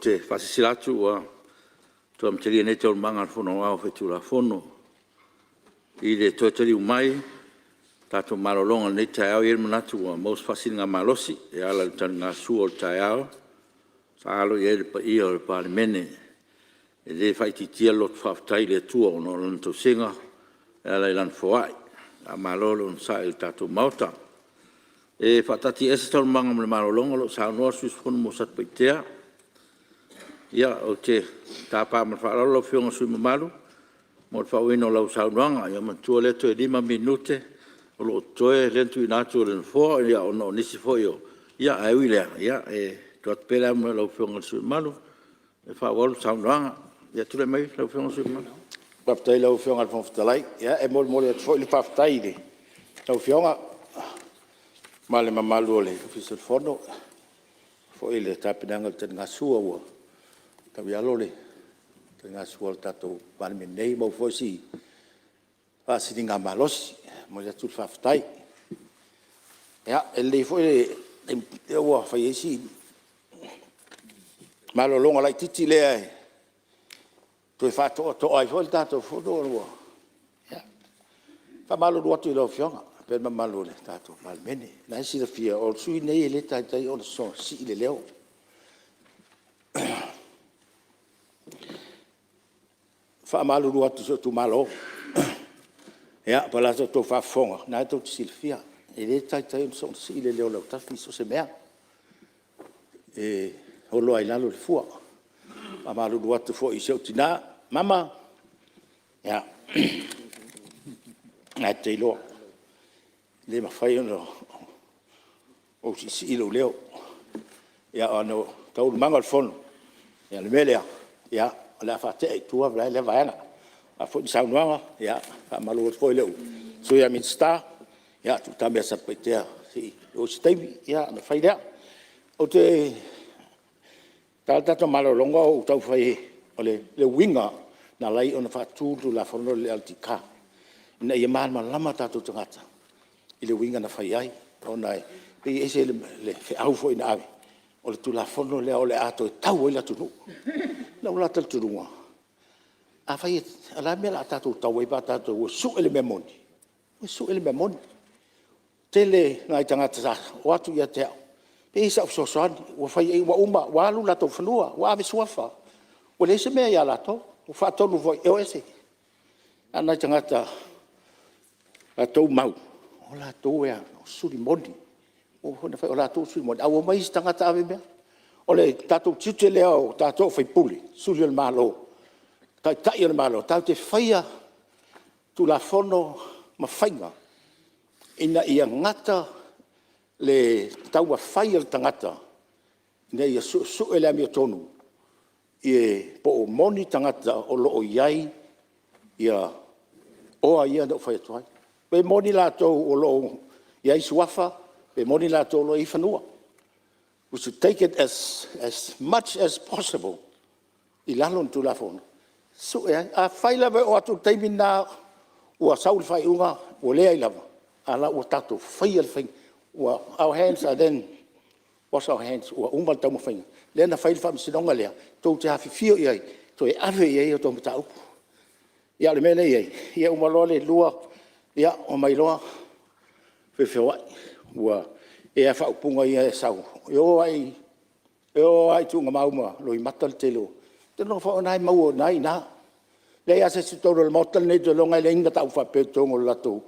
te faasilasila atu ua toe amatalia nei Taualumaga a le Fono Aoao Faitulafono. I le toe taliu mai i le tatou malologa i lenei taeao, e i ai le manatu ua maua se faasiligamalosi e ala i le taligasua o le taeao sa alo i ai le paia o le Palemene. E le faaitiitia le loto faafetai i le Atua ona o Lana tausiga e ala i Lana foai. Faamalo le onosai i le tatou Maota. E faataatiaese Taualumaga mo le malologa o lo o saunoa le sui usufono mo Satupaitea. Ia, ou te tapa ma le faaaloalo lau Afioga i le sui usufono mamalu mo le faaauauina o lau saunoaga. Ia manatua lea toe 5 minute o lo o totoe lea na tuuina atu e le Nofoa ona o nisi foi o… Ae ui i lea, e tuu atu pea le avanoa i lau Afioga i le sui usufono mamalu e faaauau le saunoaga. Ia tulai mai lau Afioga i le sui usufono mamalu. Faafetai i lau Afioga i le Fofoga Fetalai. Ia e molimoli atu foi le faafetai i lau Afioga ma le mamalu o le Ofisa o le Fono aua foi le tapenaga o le taligasua ua tauialo le taligasua a le tatou Palemene nei, ua maua foi si faasiligamalosi. E momoli atu le faafetai. Ia, e lelei foi lea ua fai ai si malologa laitiiti lea e toe faatoatoa ai foi le tatou Fono. Ia, e faamalulu atu i lau Afioga faapea le mamalu o le tatou Palemene. O lena e silafia o le sui usufono lenei e le taitai ona soona sii le leo. E faamalulu atu i si ou itumalo, ia po o le a sa outou faafofoga, o lena tou te silafia, e le taitai ona soona sii le leo o Lautafi i so o se mea, e olo lava i lalo le fua. E faamalulu atu foi i si ou tina, mama, ia, o lena e te iloa, e le mafai ona ou siisii lou leo, ona o taualumaga o le Fono. O le mea lea, o le a faatea i tua lea vaega. O a foi ni saunoaga, ia faamalu atu foi i lou uso a Minisita, ia tuu tama ia Satupaitea se i oo i se taimi ona fai lea. Ou te tatao le tatou malologa o ou taumafai o le uiga na ala ai ona faatu le Tulafono lea o le LTK, ina ia malamalama o tatou tagata i le uiga na fai ai, ona e pei e ese le feau foi na ave, o le Tulafono lea o le a toe tau ai le atunuu. I lou la talitonuga, afai o le a le mea o le a tatou tau ai pe a tatou o e sue le mea moni? O e sue le mea moni. E tele nai tagata sa o atu ia te au e i ai sau fesoasoani, ua fai i ai ua uma ua alu latou fanua, ua ave suafa, ua leai se mea ia latou, ua faatonu foi e o ese. A o nai tagata na latou mau, o latou e suli moni. Ua uma foi ona fai o latou e suli moni, a ua omai isi tagata ave mea. O le tatou tiute lea o tatou o faipule, suli o le Malo, Taitai o le Malo, tatou te faia Tulafono ma faiga ina ia gata le taumafai o le tagata ina ia suesue le amiotonu po o moni tagata o lo o i ai oa ia na ou fai atu ai. Pe moni latou o lo o i ai suafa, pe moni latou o lo o i ai fanua. We should take it as much as possible i lalo o ni Tulafono e sue ai. Afai lava e oo atu i le taimi lena ua sau le faaiuga ua leai lava, a la e ua tatou faia le faiga. Our hands are then, wash our hands, ua uma le taumafaiga lea na fai le Faamasinoga lea tou te afifio i ai e toe ave i ai a outou mataupu. A o le mea lea e i ai, ia e uma loa le lua omai loa feofeoai, ua pei lava o faaupuga ia e sau, e o lava i tuugamau ma loimata le tele o… Ou te iloa foi o lena e mau o lena e i ina. E leai lava se isi i totonu o le Maota lenei ou te iloa e leai ni mataupu faapea i totonu o le latou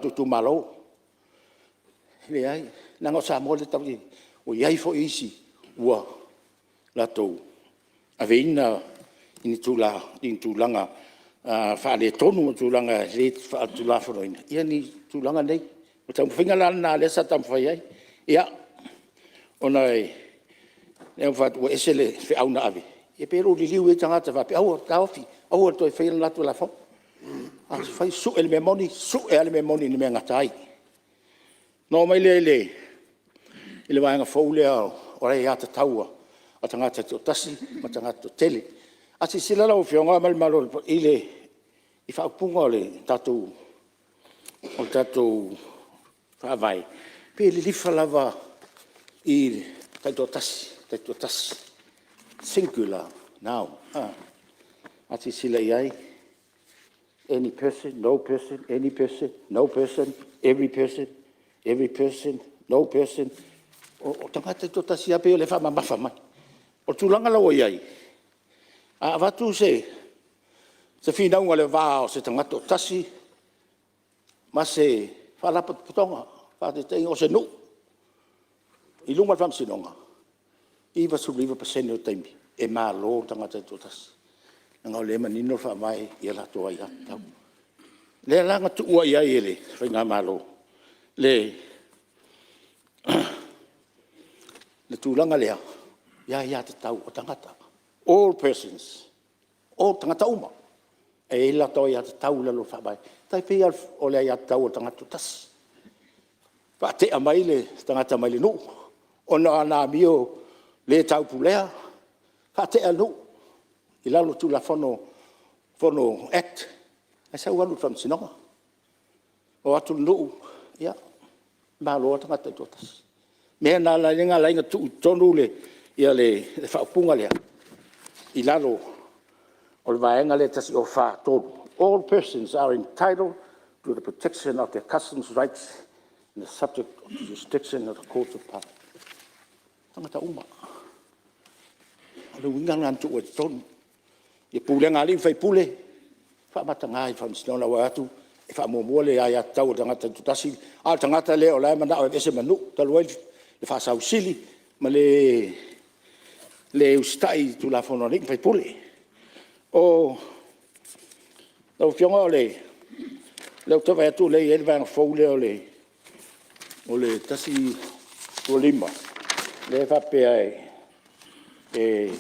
itumalo. E leai, leaga o Samoa lea tatou te i ai. Ua i ai foi isi ua latou aveina i ni tulaga faaletonu ma tulaga le faaletulafonoina ni tulaga nei. O le taumafaiga la lena lea sa taumafai ai. Ia, ona lea ou te fai atu ua ese le feau na ave, ia pei ua liliu i ai tagata faapea aua, taofi, aua le toe faia le latou lafoga. Afai e sue le mea moni, sue lava le mea moni i le mea e gata ai. Ona oo mai lea i le vaega fou lea o aiatatau a tagata taitoatasi ma tagata toatele. A silasila lau Afioga ma le mamalu i faaupuga o le tatou Faavae, e pei e lilifa lava i le taitoatasi, taitoatasi. singular noun. A silasila i ai, any person, no person, any person, no person, every person, every person, no person. O tagata e toatasi lava pei o lea e faamamafa mai. O le tulaga la ua i ai, a avatu se finauga i le va o se tagata e toatasi ma se Faalapotopotoga, faataitaiga o se nuu i luma o le Faamasinoga, e 99% o taimi e malo le tagata e toatasi, leaga o lea e manino le Faavae i a latou aiatatau. O lea la na tuu ai i ai e le faigamalo le tulaga lea i aiatatau a tagata, all persons, o tagata uma e i ai latou aiatatau i lalo o le Faavae, e tai pei lava o le aiatatau a le tagata e toatasi. E faatea mai le tagata mai le nuu ona o ana amio le taupulea, faatea e le nuu i lalo o Tulafono Act ae sau alu i le Faamasinoga. O atu le nuu, ia, malo lava le tagata e toatasi. O le mea lena na ala ai ona tuu i totonu le faaupuga lea i lalo o le Vaega lea 104(3), all persons are entitled to the protection of their customs rights in the subject of the Court of Tagata uma. O le uiga lena na tuu ai i totonu, i pulega a alii ma faipule, e faamataga i le Faamasinoga ua o atu e faamuamua le aiatatau a le tagata e toatasi, a o le tagata lea o la e manao e aveese ma nuu talu ai le faasausili ma le le usitai i Tulafono a alii ma faipule. Lau Afioga o lea ou te vaai atu o lea e i ai le vaega fou lea o le 125 lea e faapea e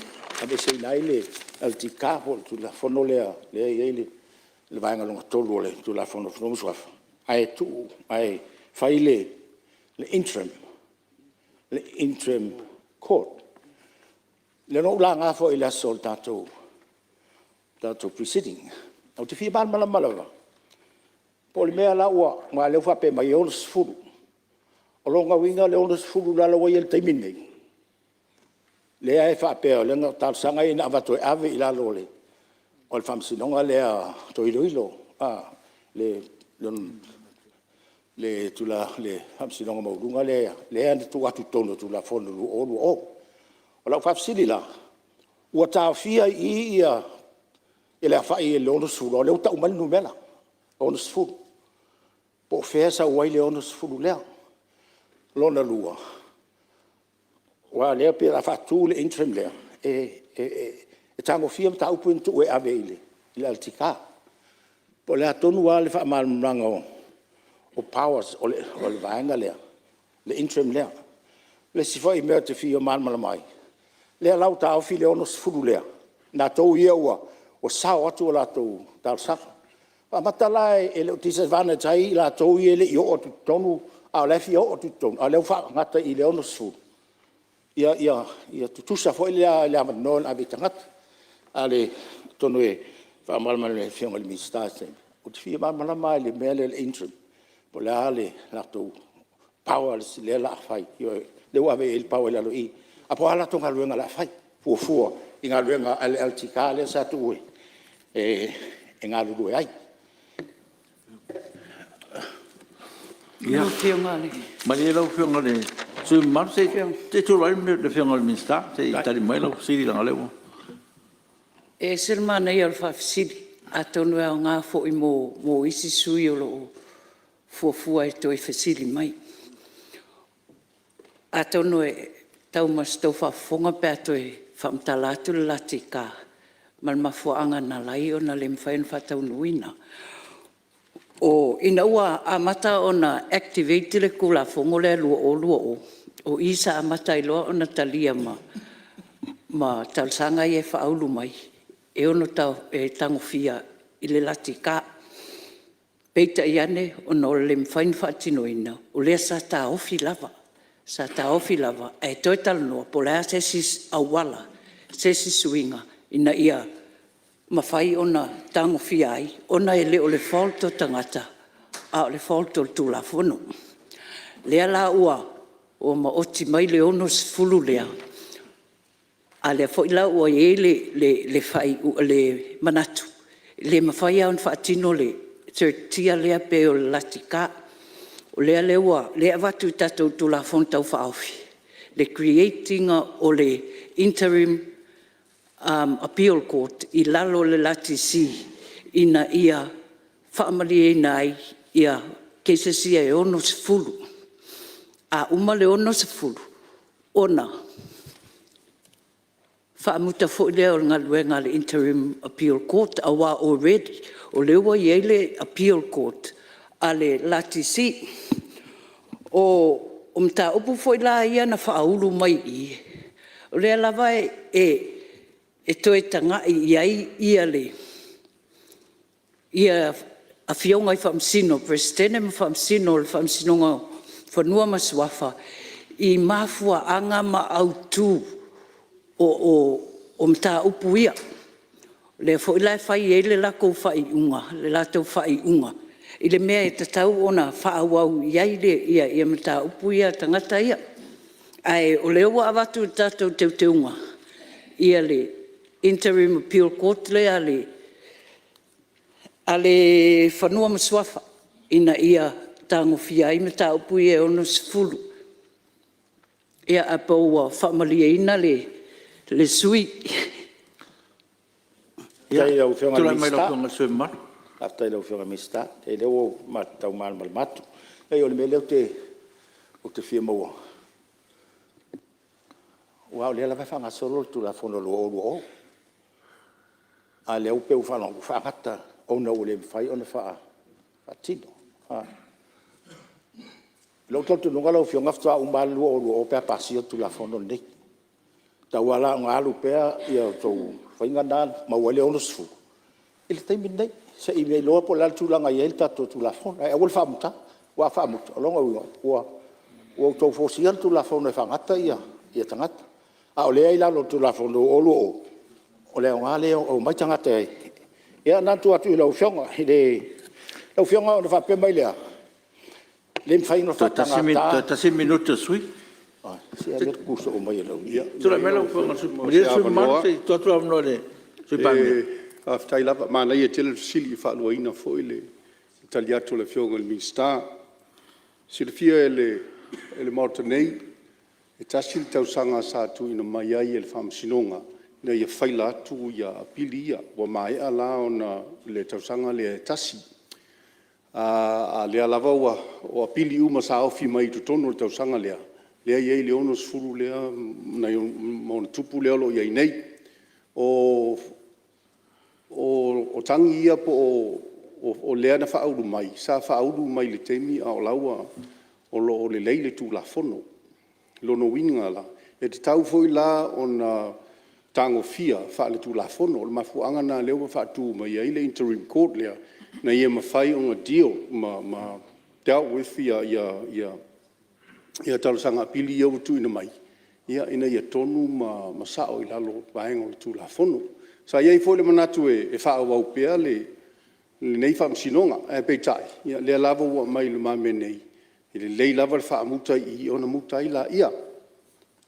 aveeseina ai le LTK po o le Tulafono lea e i ai le vaega lona tolu o le Tulafono o Fanua ma Suafa ae tuu ae fai le interim Court. Lea na ou laga foi i le aso o le tatou Pre-Sitting. Ou te fia malamalama lava po o le mea la ua… aua o lea ua faapea mai e 60. O lona uiga o le 60 la ua i ai i le taimi lenei? Lea e faapea o lea na talosaga ia na avatu e ave i lalo o le Faamasinoga lea Toe Iloilo le Faamasinoga Maualuga lea na tuu atu i totonu o le Tulafono 2020. O lau faafesili la, ua taofia i i le aofai i le 60 a o lea ua tau mai le numera 60. Po o fea e sau ai le 60 lea? Lona lua, aua o lea pei o le a faatu le interim lea e tagofia mataupu ia na tuu e ave i le LTK. Po o le a tonu lava le faamalamalamaga o powers o le vaega lea, le interim lea. O le isi foi mea ou te fia malamalama ai, lea la ua taofi le 60 lea, latou ia ua sao atu a latou talosaga. Faamata la e le o disadvantage ai i latou ia e le i oo atu i totonu a o la e fia oo atu i totonu, a o lea ua faagata i le 60 ia tutusa foi la le avanoa na ave i tagata. Atonu e faamalamalama e le Afioga i le Minisita i se taimi. Ou te fia malamalama lava i le mea lea o le interim po o le a le latou power lea o le a fai, lea ua ave i ai le power i lalo i i, a po o a latou galuega o le a fai fuafua i galuega a le LTK lea sa tuu e galulue ai. Ia, malie lau Afioga i le sui usufono mamalu se i tulai mai le Afioga i le Minisita se i tali mai lau fesili leaga o lea ua… E ese le manaia o le faafesili, atonu e aoga foi mo isi sui usufono o lo o fuafua e toe fesili mai. Atonu e tau ma se tou faafofoga pe a toe faamatala atu le LTK ma le mafuaaga na ala ai ona le mafai ona faataunuuina. Ina ua amata ona activate le Tulafono lea 2020, o i sa amata ai loa ona talia ma talosaga ia e faaulu mai e tagofia i le LTK. Peitai ane ona o le le mafai ona faatinoina, o lea sa taofi lava, sa taofi lava ae toe talanoa po o le a se isi auala, se isi suiga ina ia mafai ona tagofia ai, ona e le o le fault o tagata a o le fault o le Tulafono. O lea la ua maoti mai le 60 lea, A o lea foi la ua i ai le manatu, e le mafai lava ona faatino le search lea pei o le LTRA. O lea e avatu i le tatou Tulafono Tau Faaofi le create ina o le interim Appeal Court i lalo o le LTC ina ia faamalieina ai cases ia e 60. A uma le 60, ona faamuta foi lea o le galuega a le Interim Appeal Court, aua already o lea ua i ai le Appeal Court a le LTC. O mataupu foi la ia na faaulu mai i i, o lea lava e toe tagai i ai Afioga i Faamasino, Peresetene ma Faamasino o le Faamasinoga o Fanua ma Suafa i mafuaaga ma autu o mataupu ia. O lea foi la e fai ai le latou faaiuga i le mea e tatau ona faaauau i ai mataupu ia a tagata ia. Ae o lea ua avatu i le tatou teuteuga le Interim Appeal Court lea a le Fanua ma Suafa, ina ia tagofia ai mataupu ia e 60. Ia ae po ua faamalieina le sui usufono? Ia Tulai mai lau Afioga i le sui usufono mamalu. Faafetai i lau Afioga i le Minisita, leai o lea ua ou tau malamalama atu. Leai o le mea lea ou te fia maua, aua o lea lava e faagasolo le Tulafono 2020, a o lea pei ua ou faalogo atu ua faagata ona ua le mafai ona faatino. I lou talitonuga lau Afioga faatoa uma lava le 2020 pe a pasia le Tulafono lenei. E tatau lava la ona alu pea a outou faiga lena e maua ai le 60 i le taimi lenei, se i iloa po o le a le tulaga e i ai le tatou Tulafono, ae aua le faamutaina. Aua a faamuta, o lona uiga ua outou force ina le Tulafono e faagata tagata. A o lea e i lalo o le Tulafono 2020, o le aoga lea e omai tagata e… Ia na ona tuu atu i lau Afioga. Lau Afioga ona faapea mai lea, e le mafai ona faatagata. Toe tasi le minute o le sui usufono. Se a mea e te tu soo mai ai i le… Tulai mai lau Afioga i le sui usufono. Malie le sui usufono mamalu se i tuu atu le avanoa i le Sui Palemia. Faafetai lava. Manaia tele le fesili e faaluaina foi le tali atu a le Afioga i le Minisita. E silafia e le Maota nei, e tasi le tausaga sa tuuina mai ai e le Faamasinoga ina ia faila atu apili ia, ua maea la ona le tausaga lea e tasi. A o lea lava ua… o apili uma sa ofi mai totonu o le tausaga lea, lea e i ai le 60 lea ma ona tupu lea o lo o i ai nei. O tagi ia po o lea na faaulu mai, sa faaulu mai i le taimi a o la e ua lelei le Tulafono. O lona uiga la, e tatau foi la ona tagofia faaletulafono. O le mafuaaga lena o lea ua faatu mai ai le interim court lea, ina ia mafai ona deal ma dealt with talosaga apili ia ua tuuina mai, ina ia tonu ma sao i lalo o vaega o le Tulafono. Sa i ai foi le manatu e faaauau pea lenei Faamasinoga, ae peitai, o lea lava ua aumai i lumamea nei, e lelei lava le faamuta i i ona muta ai lea.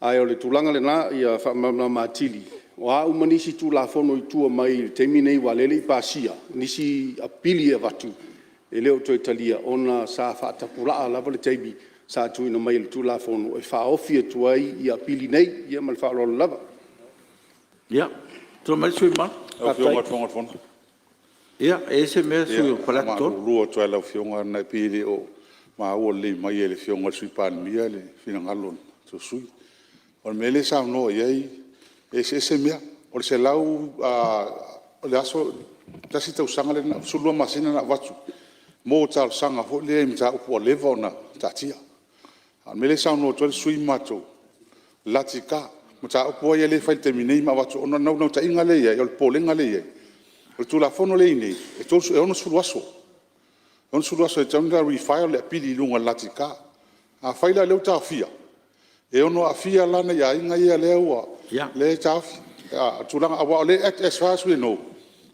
Ae o le tulaga lena ia faamalamalama atili, o a uma nisi Tulafono i tua mai i le taimi lenei aua o lea e le i pasia nisi apili e avatu, e le o toe talia ona sa faatapulaa lava le taimi sa tuuina mai e le Tulafono e faaofi atu ai apili nei. Ia ma le faaaloalo lava. Ia, tulai mai le sui usufono mamalu. Ia, e i ai se mea le sui usufono mo Faleata 3? E faamalulu atu lava i lau Afioga ona e pei e le o maua lelei mai e le Afioga i le Sui Palemia le finagalo o le sui usufono. O le mea lea e saunoa i ai, e eseese mea. O le tasi tausaga lea na… 12 masina na avatu mo talosaga foi lea i mataupu ua leva ona taatia. A o le mea lea e saunoa atu ai le sui usufono ma matou, o le LTK, mataupu lava lea e fai i le taimi nei ma avatu. Ona o le naunautaiga lea e i ai, o le popolega lea e i ai, o le Tulafono lea e i ai nei, e 60 aso, e 60 aso e tatau ona refile le apili i luga o le LTK. Afai la o lea ua taofia, e ono aafia la nai aiga ia lea e taofi. Aua o lea e act, as far as we know,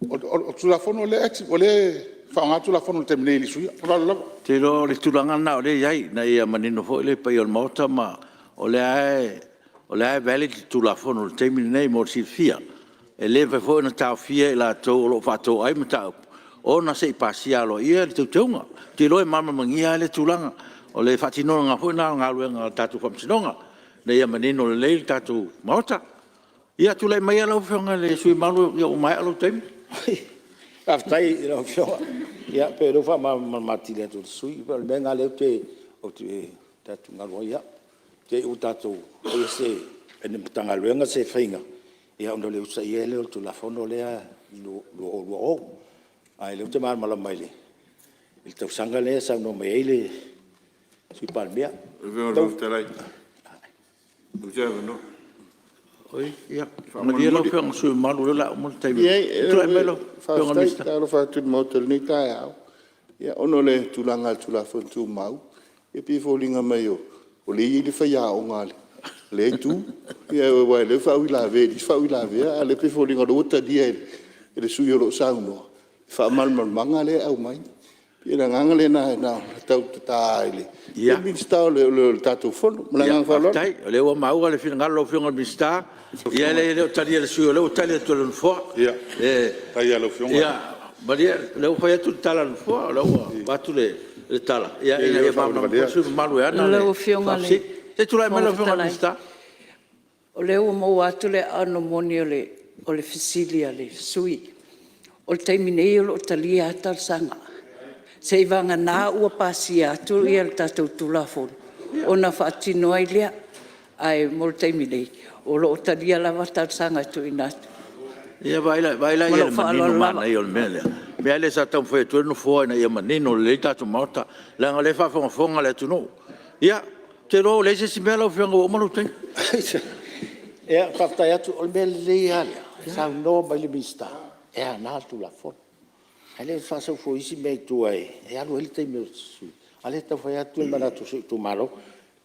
o le Tulafono lea e active, o lea e faaaoga le Tulafono i le taimi nei e le i suia. Ma le faaaloalo lava. Ou te iloa o le tulaga lena o lea e i ai, ina ia manino foi le paia o le Maota ma o lea o la e valid le Tulafono i le taimi lenei mo le silafia. E le mafai foi ona taofia i latou o lo o faatoai mataupu ona se i pasia aloaia le teuteuga. Ou te iloa e malamalamagia lava lea tulaga, o le faatinoga foi lena o galuega a le tatou Faamasinoga ina ia manino lelei le tatou Maota. Ia tulai maia lau Afioga i le sui usufono mamalu ua maea lou taimi. Faafetai i lau Afioga. Ia pei o lea ua faamalamalama atili atu e le sui usufono. O le mea lena lea ou te atugalu ai au, i te'i ua tatou faia e le Matagaluega se faiga ona le usitaia ai lea o le Tulafono lea 2020. A o lea ou te malamalama i le tausaga lea e saunoa mai ai le Sui Palemia. Malie lau Afioga i le sui usufono mamalu o lea o le a uma le taimi. Tulai mai lau Afioga i le Minisita. Faafetai. E faatalofa atu i le Maota i lenei taeao. Ia ona o le tulaga lava i le Tulafono Tumau, e pei e foliga mai o lea e i ai le faiaoga a lea Itu, aua o lea e faauilavea i le isi faauilavea a o lea e pei e foliga o lea ua talia e le sui usufono o lo o saunoa le faamalamalamaga lea e aumai. E pei o le agaga lena na ona tau ta i le Minisita o le tatou Fono. Ma le agaga faaaloalo. Faafetai o lea ua maua le finagalo o lau Afioga i le Minisita. Ia e leai e le o talia e le sui usufono o lea ua tali atu e le Nofoa. Malie o lea ua fai atu le tala a le Nofoa, o lea ua avatu le tala ina ia malamalama foi le sui usufono mamalu e ana le Lau Afioga i le faafesili. Se i tulai mai lau Fofoga Afioga i le Fetalai, Minisita. O lea ua maua atu le aano moni o le fesili a le sui usufono. O le taimi nei o lo o talia lava talosaga, seiavagana ua pasia atu le tatou Tulafono ona faatino ai lea. Ae mo le taimi nei, o lo o talia lava talosaga e tuuina atu. Ia vaai la Ma i ai i lou le faaaloalo manino lava. manaia o le mea lea? Le mea lea sa taumafai atu ai le Nofoa ina ia manino lelei le tatou Maota, leaga o lea e faafogafoga le atunuu. Ia, ou te iloa ua leai se isi mea lau Afioga ua uma lou taimi. Ia, faafetai atu. O le mea lelei lava lea, saunoa mai le Minisita e ana le Tulafono, ae le faasau fua i isi mea i tua e alu ai le taimi o le sui usufono, a o lea e tau fai atu ni manatu o si ou itumalo.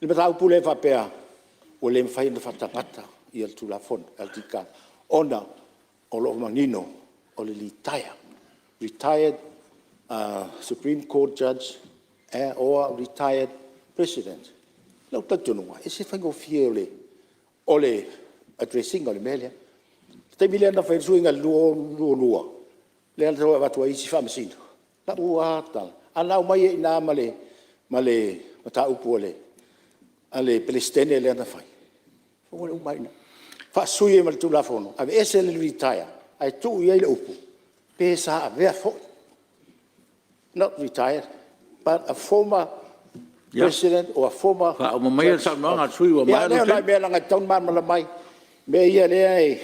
I le mataupu lea faapea ua le mafai ona faatagata le Tulafono LTK ona o lo o manino o le litaea, retired Supreme Court Judge or retired President. O lou talitonuga, e ese le faigofie o le address ina o le mea lea. O le taimi lea na fai ai le suiga i le 2022, lea na toe avatu ai isi Faamasino, o lau lava tala, ana aumai ai i ina ma le mataupu a le Peresetene lea na fai, ua uma ai i ina. Faasui ai ma le Tulafono, aveese le retire ae tuu i ai le upu, pe sa avea foi, not retired but a former President or a former… Faauma maia le saunoaga a le sui usufono ua maea lou Ia o nai mea leaga e tatau ona malamalama ai, mea ia lea e…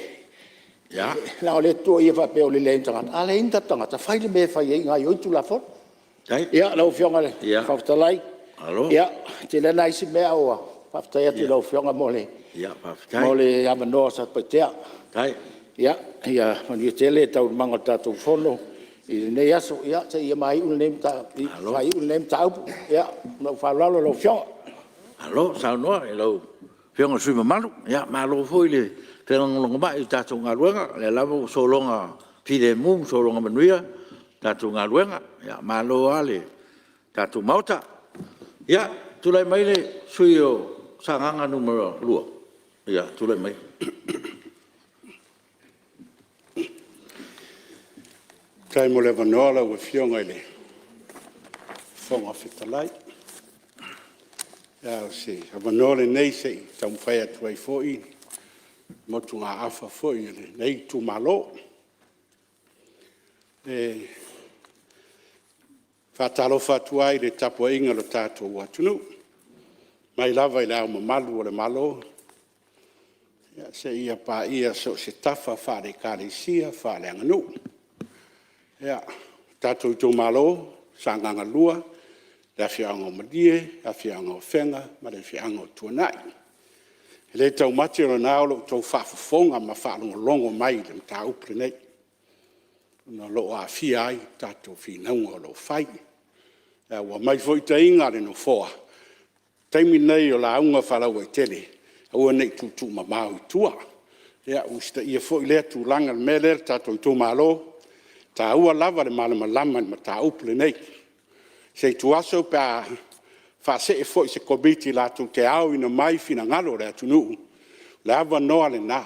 leaga o lea e tuuaia faapea o le leai o ni tagata. A leai ni tatou tagata, fai le mea e fai ai e gaoioi le Tulafono. Ia lau Afioga i le Fofoga Fetalai, e tele lava nai isi mea ae faafetai atu i lau Afioga mo le avanoa o Satupaitea. Ia manuia tele taualumaga o le tatou Fono i lenei aso seia faaiu lenei mataupu. Ma lou faaaloalo lau Afioga. Malo saunoa i lau Afioga i le sui usufono mamalu, malo foi le felagolagomai i le tatou galuega, o lea lava ua sologa filemu ma sologa manuia le tatou galuega. Malo lava le tatou Maota. Ia, tulai mai le sui usufono mo Sagaga 2. Tulai mai. Faafetai mo le avanoa lau Afioga i le Fofoga Fetalai. A o se avanoa lenei se i taumafai atu ai foi motugaafa foi a lenei itumalo. E faatalofa atu ai i le tapuaiga a lo tatou atunuu, mai lava i Le Ao Mamalu o le Malo seia paia so o se tafa faale-Ekalesia, faaleaganuu. Ia, le tatou itumalo o Sagaga 2, le afioaga o Malie, afioaga o Afega ma le afioaga o Tuanai. E le taumate o lena o lo o outou faafofoga ma faalogologo mai i le mataupu lenei, ona o lo o aafia ai tatou finauga o lo o fai. Ua aumai foi taiga a le Nofoa, o le taimi lenei o lauga faalauaitele, aua ne i tuutuumamao i tua. Ia ua usitaia foi lea tulaga. O le mea lea le tatou itumalo, e taua lava le malamalama i le mataupu lenei. O se ituaso pe a faasee foi i se Komiti latou te aoina mai finagalo o le atunuu, Le avanoa lena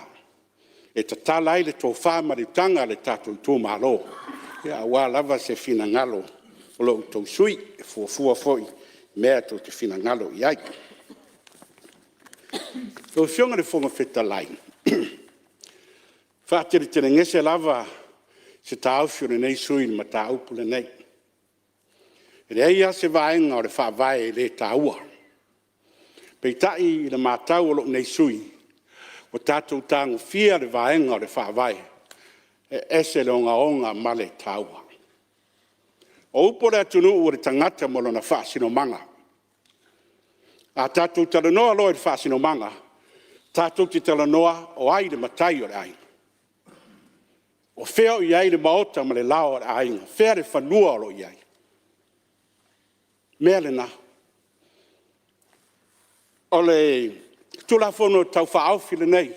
e tatala ai le tofa ma le utaga a le tatou itumalo aua lava se finagalo o lo outou sui usufono e fuafua foi i mea tou te finagalo i ai. Lau Afioga i le Fofoga Fetalai, e faateletelegese lava se taofi o lenei sui usufono i le mataupu lenei. E leai lava se vaega o le Faavae e le taua. Peitai i le matau a lou nei sui usufono, ua tatou tagofia le vaega o le Faavae, e ese le ogaoga ma le taua. O upu a le atunuu o le tagata ma lona faasinomaga. A tatou talanoa loa i le faasinomaga, tatou te talanoa o ai le matai o le aiga? O fea o i ai le maota ma le laoa o le aiga? O fea le fanua o lo o i ai? O le mea lena. O le Tulafono Tau Faaofi lenei,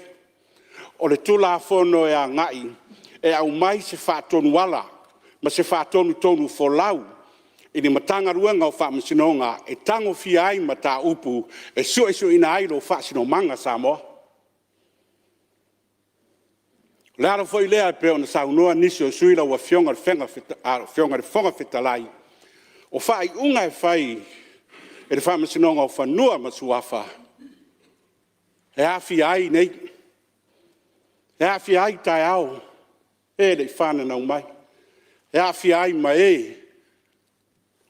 o le Tulafono e agai e aumai se faatonuala ma se faatonutonufolau i le Matagaluega o Faamasinoga e tagofia ai mataupu e suesueina ai lou faasinomaga Samoa. O le ala foi lea e pei ona saunoa nisi o sui usufono lau Afioga i le Fofoga Fetalai, o faaiuga e fai e le Faamasinoga o Fanua ma Suafa, e aafia ai nei, e aafia ai taeao, o e le i fananau mai, e aafia ai ma e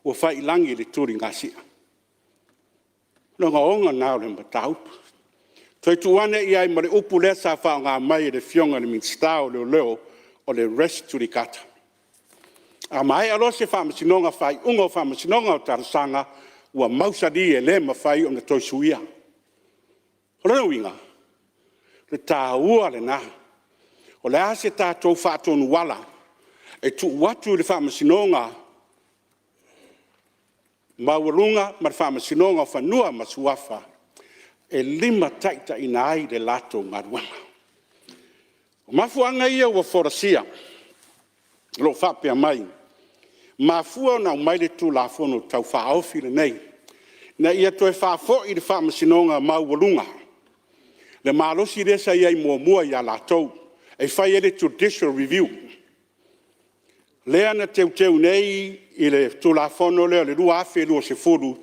ua fai i lagi le tuligasia. O le ogaoga lena o le mataupu. Toe tuu ane i ai ma le upu lea sa faaaoga mai e le Afioga i le Minisita o Leoleo, o le res judicata. A maea loa se faamasinoga, faaiuga o faamasinoga o talosaga, ua mausali e le mafai ona toe suia. O lona uiga, o le taua lena. O le a se tatou faatonuala e tuu atu i le Faamasinoga Maualuga ma le Faamasinoga o Fanua ma Suafa e limataitaiina ai le latou galuega. O mafuaaga ia ua folasia o lo o faapea mai, e mafua ona aumai le Tulafono Tau Faaofi lenei, ina ia toe faafoi le Faamasinoga Maualuga le malosi lea sa i ai muamua ia latou e fai ai le Judicial Review. Lea na teuteu nei i le Tulafono lea o le 2020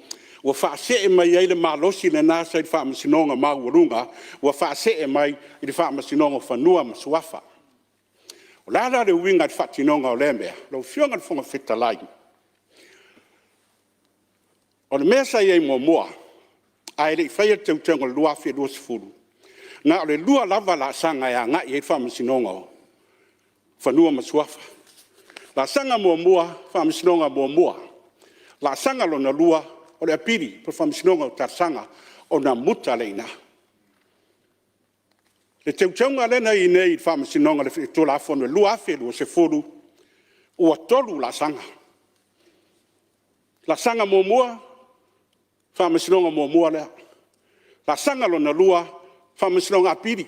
ua faasee mai ai le malosi lena sa i le Faamasinoga Maualuga ua faasee mai i le Faamasinoga o Fanua ma Suafa. O le a la le uiga i le faatinoga o lea mea? Lau Afioga i le Fofoga Fetalai, o le mea sa i ai muamua ae le i faia le teuteuga o le 2020, na o le lua lava laasaga e agai i ai le Faamasinoga o Fanua ma Suafa. Laasaga muamua, Faamasinoga muamua. Laasaga lona lua, o le apili po o le Faamasinoga o Talosaga, ona muta lea i ina. O le teuteuga lea na i ai nei i le Faamasinoga i le Tulafono 2020, ua 3 laasaga. Laasaga muamua, Faamasinoga muamua lea. Laasaga lona lua, Faamasinoga Apili.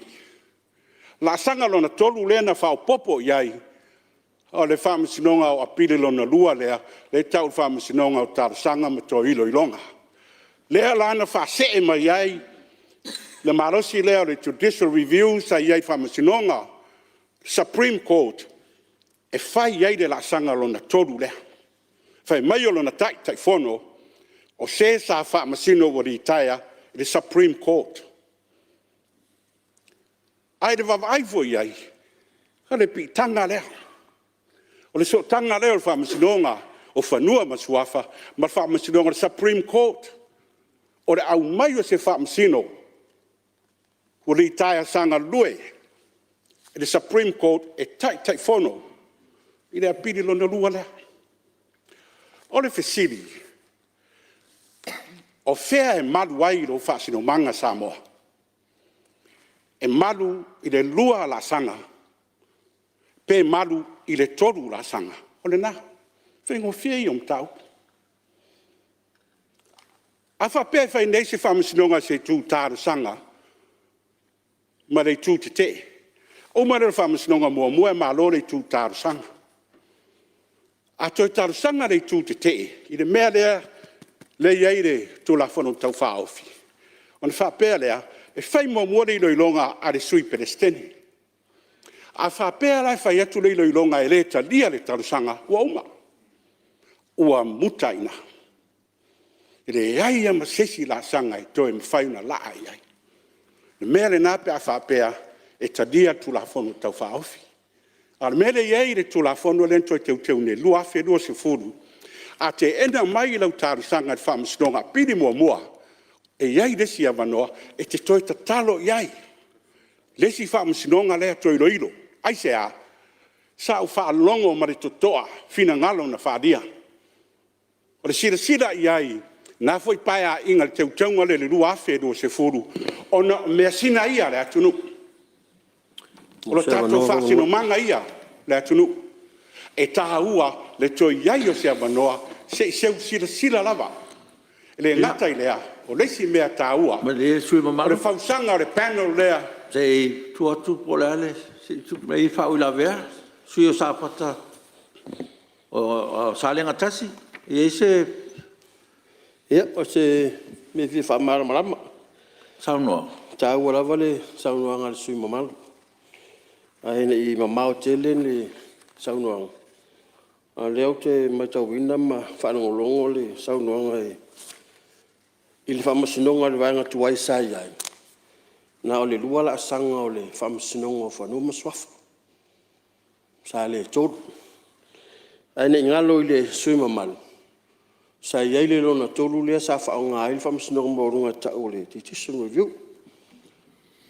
Laasaga lona tolu lea na faaopoopo i ai, o le Faamasinoga Apili lona lua lea e tau o le Faamasinoga o Talosaga ma toe Iloiloga. Lea la na faasee mai ai le malosi lea o le Judicial Review sa i ai i Faamasinoga Supreme Court e fai ai le laasaga lona tolu lea. Fai mai o lona Taitaifono, o se sa faamasino ua litaea i le Supreme Court. Ae i le vaavaai foi i ai, o le piitaga lea. O le sootaga lea o le Faamasinoga o Fanua ma Suafa ma le Faamasinoga o le Supreme Court. O le aumai o se faamasino ua litaea sa galue i le Supreme Court e Taitaifono i le Apili lona lua lea. O le fesili; o fea e malu ai lou faasinomaga Samoa? E malu i le 2 laasaga pe malu i le 3 laasaga? O lena. O le faigofie ia o mataupu. A faapea e fai nei se faamasinoga i se itu talosaga ma le itu tetee, uma lea o le faamasinoga muamua e malo le itu talosaga. A toe talosaga le itu tetee i le mea lea e i ai le Tulafono Tau Faaofi, ona faapea lea, E fai muamua le iloiloga a le Sui Peresetene. A faapea la e fai atu le iloiloga e le talia le talosaga, ua uma, ua muta ai i ina. E leai lava ma se isi laasaga e toe mafai ona laa i ai. O le mea lena pe a faapea e talia le Tulafono Tau Faaofi. A o le mea lea e i ai le Tulafono lea na toe teuteu nei 2020, a teena mai lau talosaga e le Faamasinoga Apili muamua, e i ai le isi avanoa e te toe tatalo i ai i le isi Faamasinoga lea e toe iloilo. Aisea? Sa ou faalogo ma le totoa i finagalo na faaalia. O le silasila i ai i lena foi Paeaiga i le teuteuga lea i le 2020, ona o measina ia a le atunuu. O le tatou faasinomaga ia le atunuu. E taua le toe i ai o se avanoa se i seu silasila lava. E le gata i lea, o le isi mea taua, o le fausaga o le panel lea… Malie le sui usufono mamalu, se i tuu atu po o le a le… Se i tupu mai e i ai faauilavea. Le sui usufono mo Salega 1, e i ai se… Ia, o se mea e fia faamalamalama. Saunoa. E taua lava le saunoaga a le sui usufono mamalu, ae le i mamao tele le saunoaga, a o lea ou te maitauina ma faalogologo le saunoaga i le Faamasinoga o le vaega tuai sa i ai, na o le lua laasaga o le Faamasinoga o Fanua ma Suafa, sa le tolu. Ae ne i galo i le sui usufono mamalu, sa i ai le lona tolu lea sa faaaoga ai le Faamasinoga maualuga e ta'u o le Judicial Review.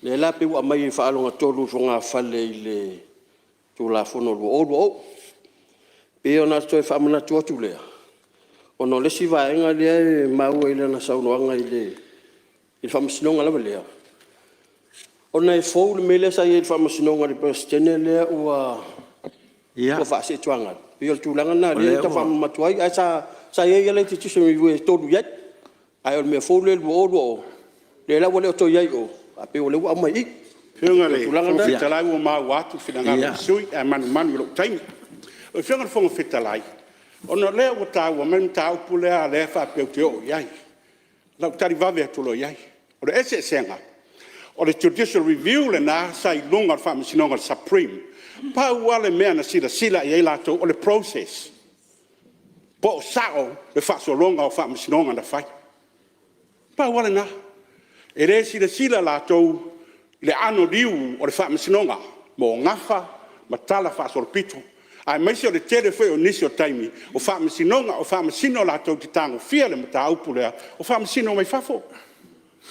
Lea la pei ua aumai faa-alogatolu i fogafale i le Tulafono 2020. E pei ona toe faamanatu atu lea, ona o le isi vaega lea e maua i lana saunoaga i le Faamasinoga lava lea, ona e fou le mea lea sa i ai i le Faamasinoga i le Peresetene lea ua faa-Sea Tuagai. E pei o le tulaga lena lea e tau faamanatu atu ai, ae sa i ai lava le Judicial Review e tolu i ai. Ae o le mea fou lea i le 2020, lea la ua le o toe i ai i o, ae pei o lea ua aumai i i. Lau O Afioga le i le tulaga Fofoga lena. Fetalai ua maua atu le finagalo o le sui usufono ae manumanu i lou taimi. Lau Afioga i le Fofoga Fetalai, ona o lea ua taua mai le mataupu lea faapea ou te oo i ai, o lau tali vave atu loa i ai. O le eseesega, o le Judicial Review lena sa i luga o le Faamasinoga o le Supreme. Pau lava le mea na silasila i ai latou o le process, po o sao le faasologa o faamasinoga na fai. Pau lava lena. E le silasila latou i le anoliu o le faamasinoga mo gafa ma talafaasolopito, aemaise o le tele foi o nisi o taimi o faamasinoga, o faamasino latou te tagofia le mataupu lea, o faamasino mai fafo,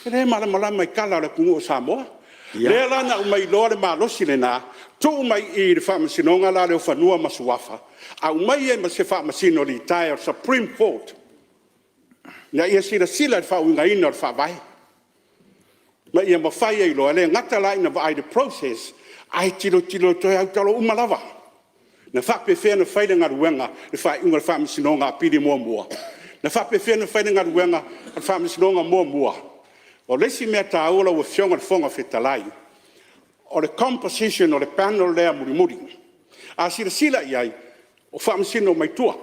e le malamalama i tala o le atunuu o Samoa. Lea la na aumai loa le malosi lena tuu mai i i le Faamasinoga lea o Fanua ma Suafa, aumai ai ma se faamasino litaea o le Supreme Court ina ia silasila i le faauigaina o le Faavae, ma ia mafai ai loa, e le gata la ina vaai i le process ae tilotilo toe autalo uma lava. Na faapefea ona fai le galuega i le faaiuga a le Faamasinoga Apili muamua? Na faapefea ona fai le galuega a le Faamasinoga muamua? O le isi mea taua lau Afioga i le Fofoga Fetalai, o le composition o le panel lea mulimuli. A silasila i ai, o faamasino mai tua.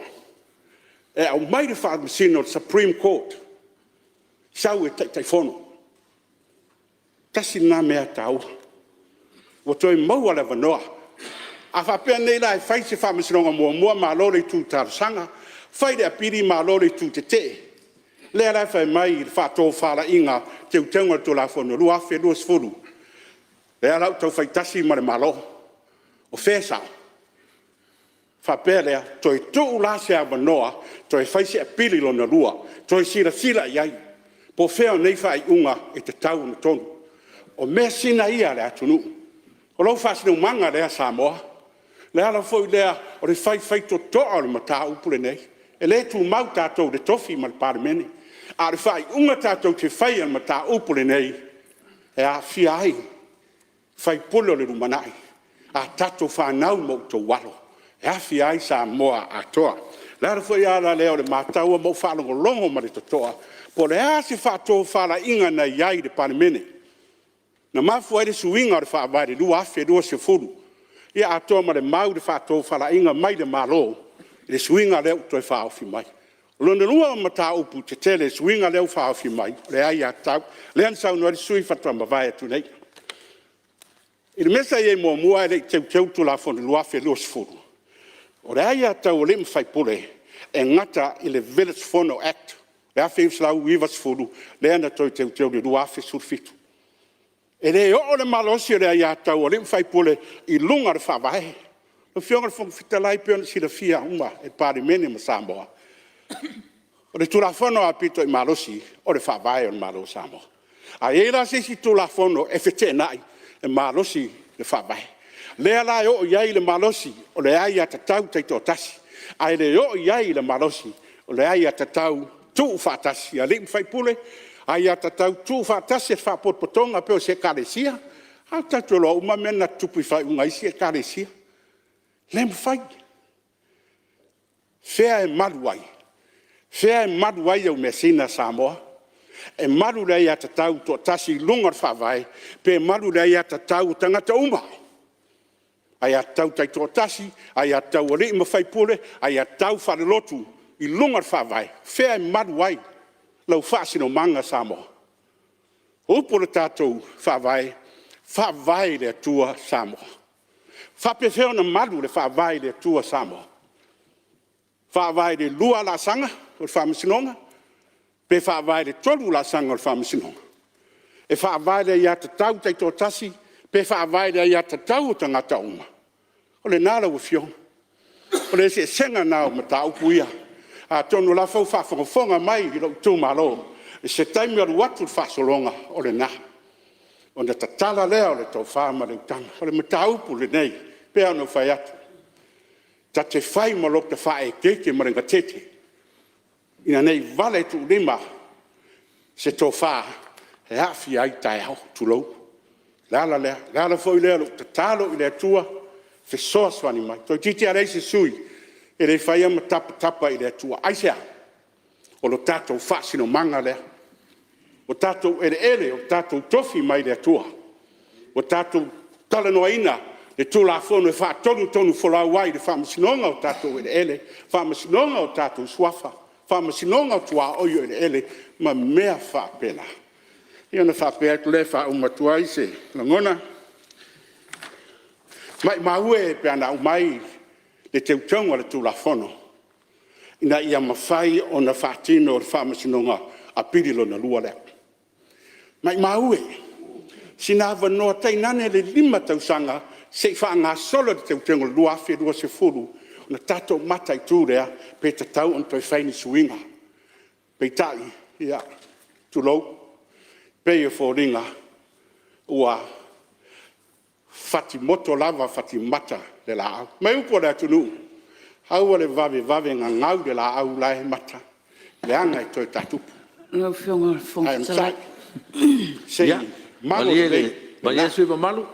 E aumai le faamasino a le Supreme Court sau e Taitaifono. Tasi lena mea taua, ua toe maua le avanoa. A faapea nei la e fai se faamasinoga muamua malo le itu talosaga, fai le apili malo le itu tetee. Lea la e fai mai i le faatofalaiga o Teuteuga o le Tulafono 2020, lea la ua tau fai tasi ma le Malo. O fea e sao? Ona faapea lea, toe tuu la se avanoa toe fai se apili lona lua, toe silasila i ai po o fea o nei faaiuga e tatau ona tonu. O measina ia a le atunuu. O lou faasinomaga lea Samoa, o le ala foi lea o le faifaitotoa o le mataupu lenei. E le tumau tatou i le tofi ma le Palemene, a o le faaiuga tatou te faia i le mataupu lenei, e aafia ai sui usufono o le lumanai, a tatou fanau ma outou alo, e aafia ai Samoa atoa. O le ala foi lea o le matau ma ou faalogologo ma le totoa po o le a se faatofalaiga na i ai i le Palemene na mafua ai le suiga o le Faavae i le 2020, ia atoa ma le mau le faatofalaiga mai le Malo i le suiga lea ua toe faaofi mai. O lona lua o mataupu tetele i suiga lea ua faaofi mai, o le aiatatau. Lea na saunoa ai le sui usufono faatoa mavae atu nei. I le mea sa i ai muamua ae le i teuteu le Tulafono i le 2020, o le aiatatau a alii ma faipule, e gata i le Village Fono Act 1990 lea na toe teuteu i le 2017. E le oo le malosi o le aiatatau a alii ma faipule i luga o le Faavae. Lau Afioga i le Fofoga Fetalai pei ona silafia uma e le Palemene ma Samoa, o le Tulafono aupito i malosi, o le Faavae o le Malo o Samoa. A i ai la se isi Tulafono e feteenai, e malosi le Faavae. O lea la e oo i ai le malosi o le aiatatau taitoatasi, ae le oo i ai le malosi o le aiatatau tuufaatasi a alii ma faipule, aiatatau tuufaatasi a faalapotopotoga pei o se Ekalesia. A lea tatou te iloa uma mea na tutupu i faaiuga a isi Ekalesia. E le mafai. O fea e malu ai? O fea e malu ai au measina Samoa? E malu i le aiatatau toatasi i luga o le Faavae pe malu i le aiatatau a tagata uma? Aiatatau taitoatasi, aiatatau a alii ma faipule, aiatatau faalelotu i luga o le Faavae. O fea e malu ai lou faasinomaga Samoa? O upu o le tatou Faavae, e faavae i le Atua Samoa. E faapefea ona malu le faavae i le Atua Samoa? Faavae i le 2 laasaga o le Faamasinoga pe faavae i le 3 laasaga o le Faamasinoga? E faavae i le aiatatau taitoatasi pe faavae i le aiatatau a tagata uma? O lena lau Afioga. O le eseesega lena o mataupu ia. Atonu o la foi ua faafogafoga mai lou itumalo, i se taimi alu atu le faasologa, o lena. Ona tatala lea o le tofa ma le utaga. O le mataupu lenei e pei lava ona ou fai atu, ta te fai ma lota faaeteete ma le gatete ina ne i vale tuulima se tofa e aafia ai taeao, tulou. O le ala lea. O le ala foi lea o lou tatalo i le Atua e fesoasoani mai. Toeitiiti lava leai se sui usufono e le faia ma tapatapa i le Atua. Aisea? O lo tatou faasinomaga lea. O tatou eleele o tatou tofi mai le Atua. Ua tatou talanoaina le Tulafono e faatonutonufolau ai le Faamasinoga o tatou eleele, Faamasinoga o tatou suafa, Faamasinoga o tuaoi o eleele ma mea faapena. Ia ona faapea atu lea e faauma atu ai se lagona, maumau e pe ana aumai le teuteuga o le Tulafono ina ia mafai ona faatino le Faamasinoga Apili lona lua lea. Maumau e, sina avanoa tainane le 5 tausaga se i faagasolo le teuteuga o le 2020 ona tatou mataitu lea pe tatau ona toe fai ni suiga. Peitai, ia, tulou, e pei e foliga ua fatimoto lava fatimata le laau. Fai mai upu a le atunuu, aua le vavevave gagau le laau la e mata leaga e toe tatupu. Lau Afioga i le Fofoga Ae Fetalai… onosai se i malu lelei. Malie le sui usufono mamalu.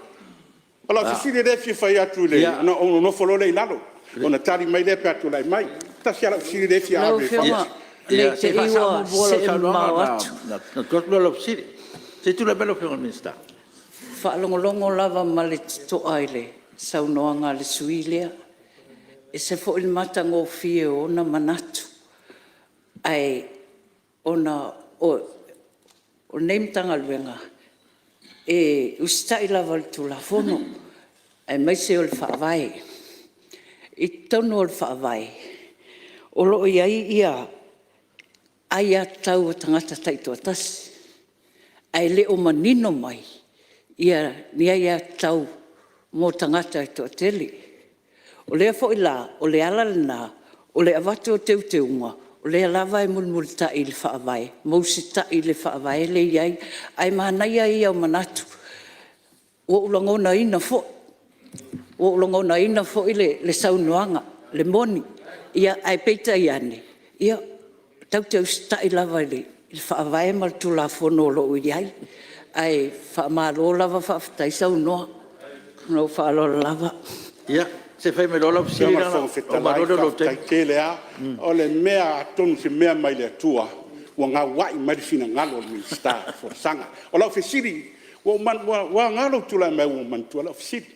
O lau fesili lea e fia fai atu ona ou nofo loa lea i lalo ona tali mai lea pe a tulai mai. E tasi lava lau fesili lea e fia Lau ave i le Afioga Faamasinoga. ne i Se te i i faasao ua muamua lau see saunoaga mamao ona atu. tuu atu lea o lau fesili. Se i tulai mai lau Afioga i le Minisita. E faalogologo lava ma le totoa i le saunoaga a le sui usufono lea. E ese foi le matagofie o ona manatu. Ae ona o lenei Matagaluega, e usitai lava i le Tulafono aemaise o le Faavae. I totonu o le Faavae o lo o i ai aiatatau a tagata taitoatasi, ae le o manino mai ni aiatatau mo tagata e toatele. O lea foi la o le ala lena o le avatu o teuteuga, o lea lava e mulimulitai i le Faavae ma usitai i le Faavae lea e i ai. Ae manaia ia o manatu, ua ou lagonaina foi, ua ou lagonaina foi le saunoaga, le moni. Ae peitai ane, tatou te usitai lava i le Faavae ma le Tulafono o lo o i ai. Ae faamalo lava faafetai saunoa. Ma lou faaaloalo lava. Ia, se i fai mai loa lau fesili Lau Afioga i le Fofoga ona uma Fetalai, loa lea o lou faafetai taimi. tele lava. O le mea atonu o se mea mai le Atua ua gauai mai le finagalo o le Minisita i le folasaga. O lau fesili, ua aoga lou tulai mai ua ou manatua ai lau fesili.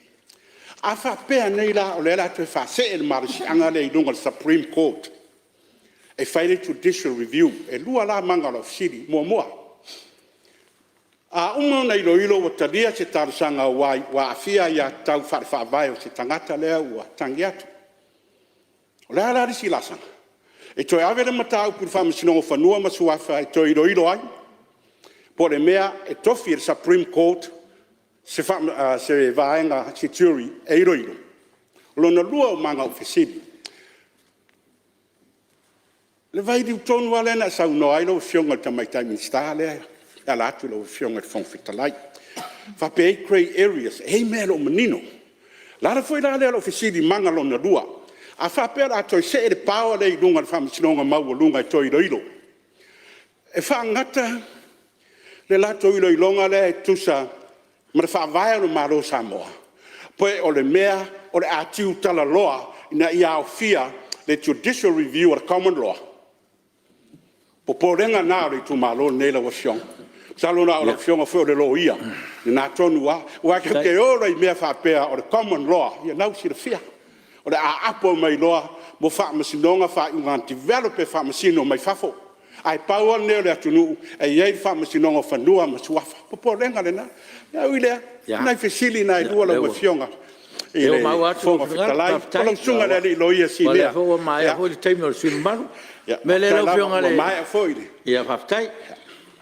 A faapea nei la o lea o le a toe faasee le malosiaga lea i luga o le Supreme Court E fai le Judicial Review. E 2 la maga o lau fesili. Muamua, a uma ona iloilo ua talia se talosaga aua ua aafia aiatatau faale-Faavae o se tagata lea ua tagi atu. O le a la le isi laasaga? E toe ave le mataupu i le Faamasinoga o Fanua ma Suafa e toe iloilo ai? Po o le mea e tofi e le Supreme Court se vaega, se jury e iloilo? O lona lua o maga o fesili, le vailiu tonu lava lea na e saunoa ai lau Afioga i le Tamaitai Minisita lea e ala atu i lau Afioga i le Fofoga Fetalai, e faapea e i ai grey areas, e i ai mea e le o manino. O le ala foi la lea o lau fesili i maga lona lua. A faapea o le a toe see le power lea i luga i le Faamasinoga Maualuga e toe iloilo, e faagata le latou iloiloga lea e tusa ma le Faavae o le Malo o Samoa? Pe o le mea o le a tiutalaloa ina ia aofia le Judicial Review a le Common Law? O popolega na o le itumalo lenei lau Afioga. Masalo o lau Afioga foi o le Loia, o lena tonu lava. Aua tatou te o loa i mea faapea o le Common Law, ia o lena ua silafia, o le a apo mai loa mo faamasinoga faaiuga na develop e faamasino mai fafo. Ae pau lava lenei o le atunuu e i ai le Faamasinoga o Fanua ma Suafa. O le popolega lena. Ae ui i lea, o nai fesili na e 2 lau Afioga i le Fofoga Fetalai, o lau Susuga i le alii Loia Sinia, ia faafetai lava ua maea foi le… Ia faafetai. O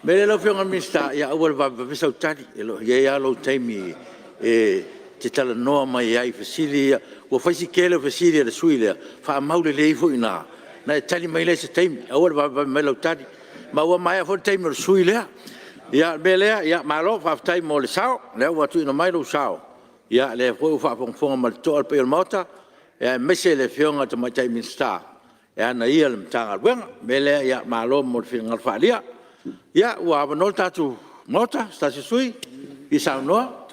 le mea lea lau Afioga i le Minisita, aua le vavevave sau tali, o lo o i ai lava lou taimi e te talanoa mai ai i fesili ia. Ua fai si tele o fesili a le sui usufono lea, faamau lelei ifo i ina ona e tali mai lea i se taimi. Aua le vavevave mai lau tali, ma ua maea foi le taimi o le sui usufono lea. Ia o le mea lea, malo faafetai mo le sao, o lea ua tuuina mai lou sao, o lea foi ua faafogafoga ma le totoa le paia o le Maota, aemaise le Afioga i le Tamaitai Minisita e ana ia le Matagaluega. O le mea lea, malo mo le finagalo faaalia. Ia ua avanoa le tatou Maota i se tasi o sui usufono e fia saunoa.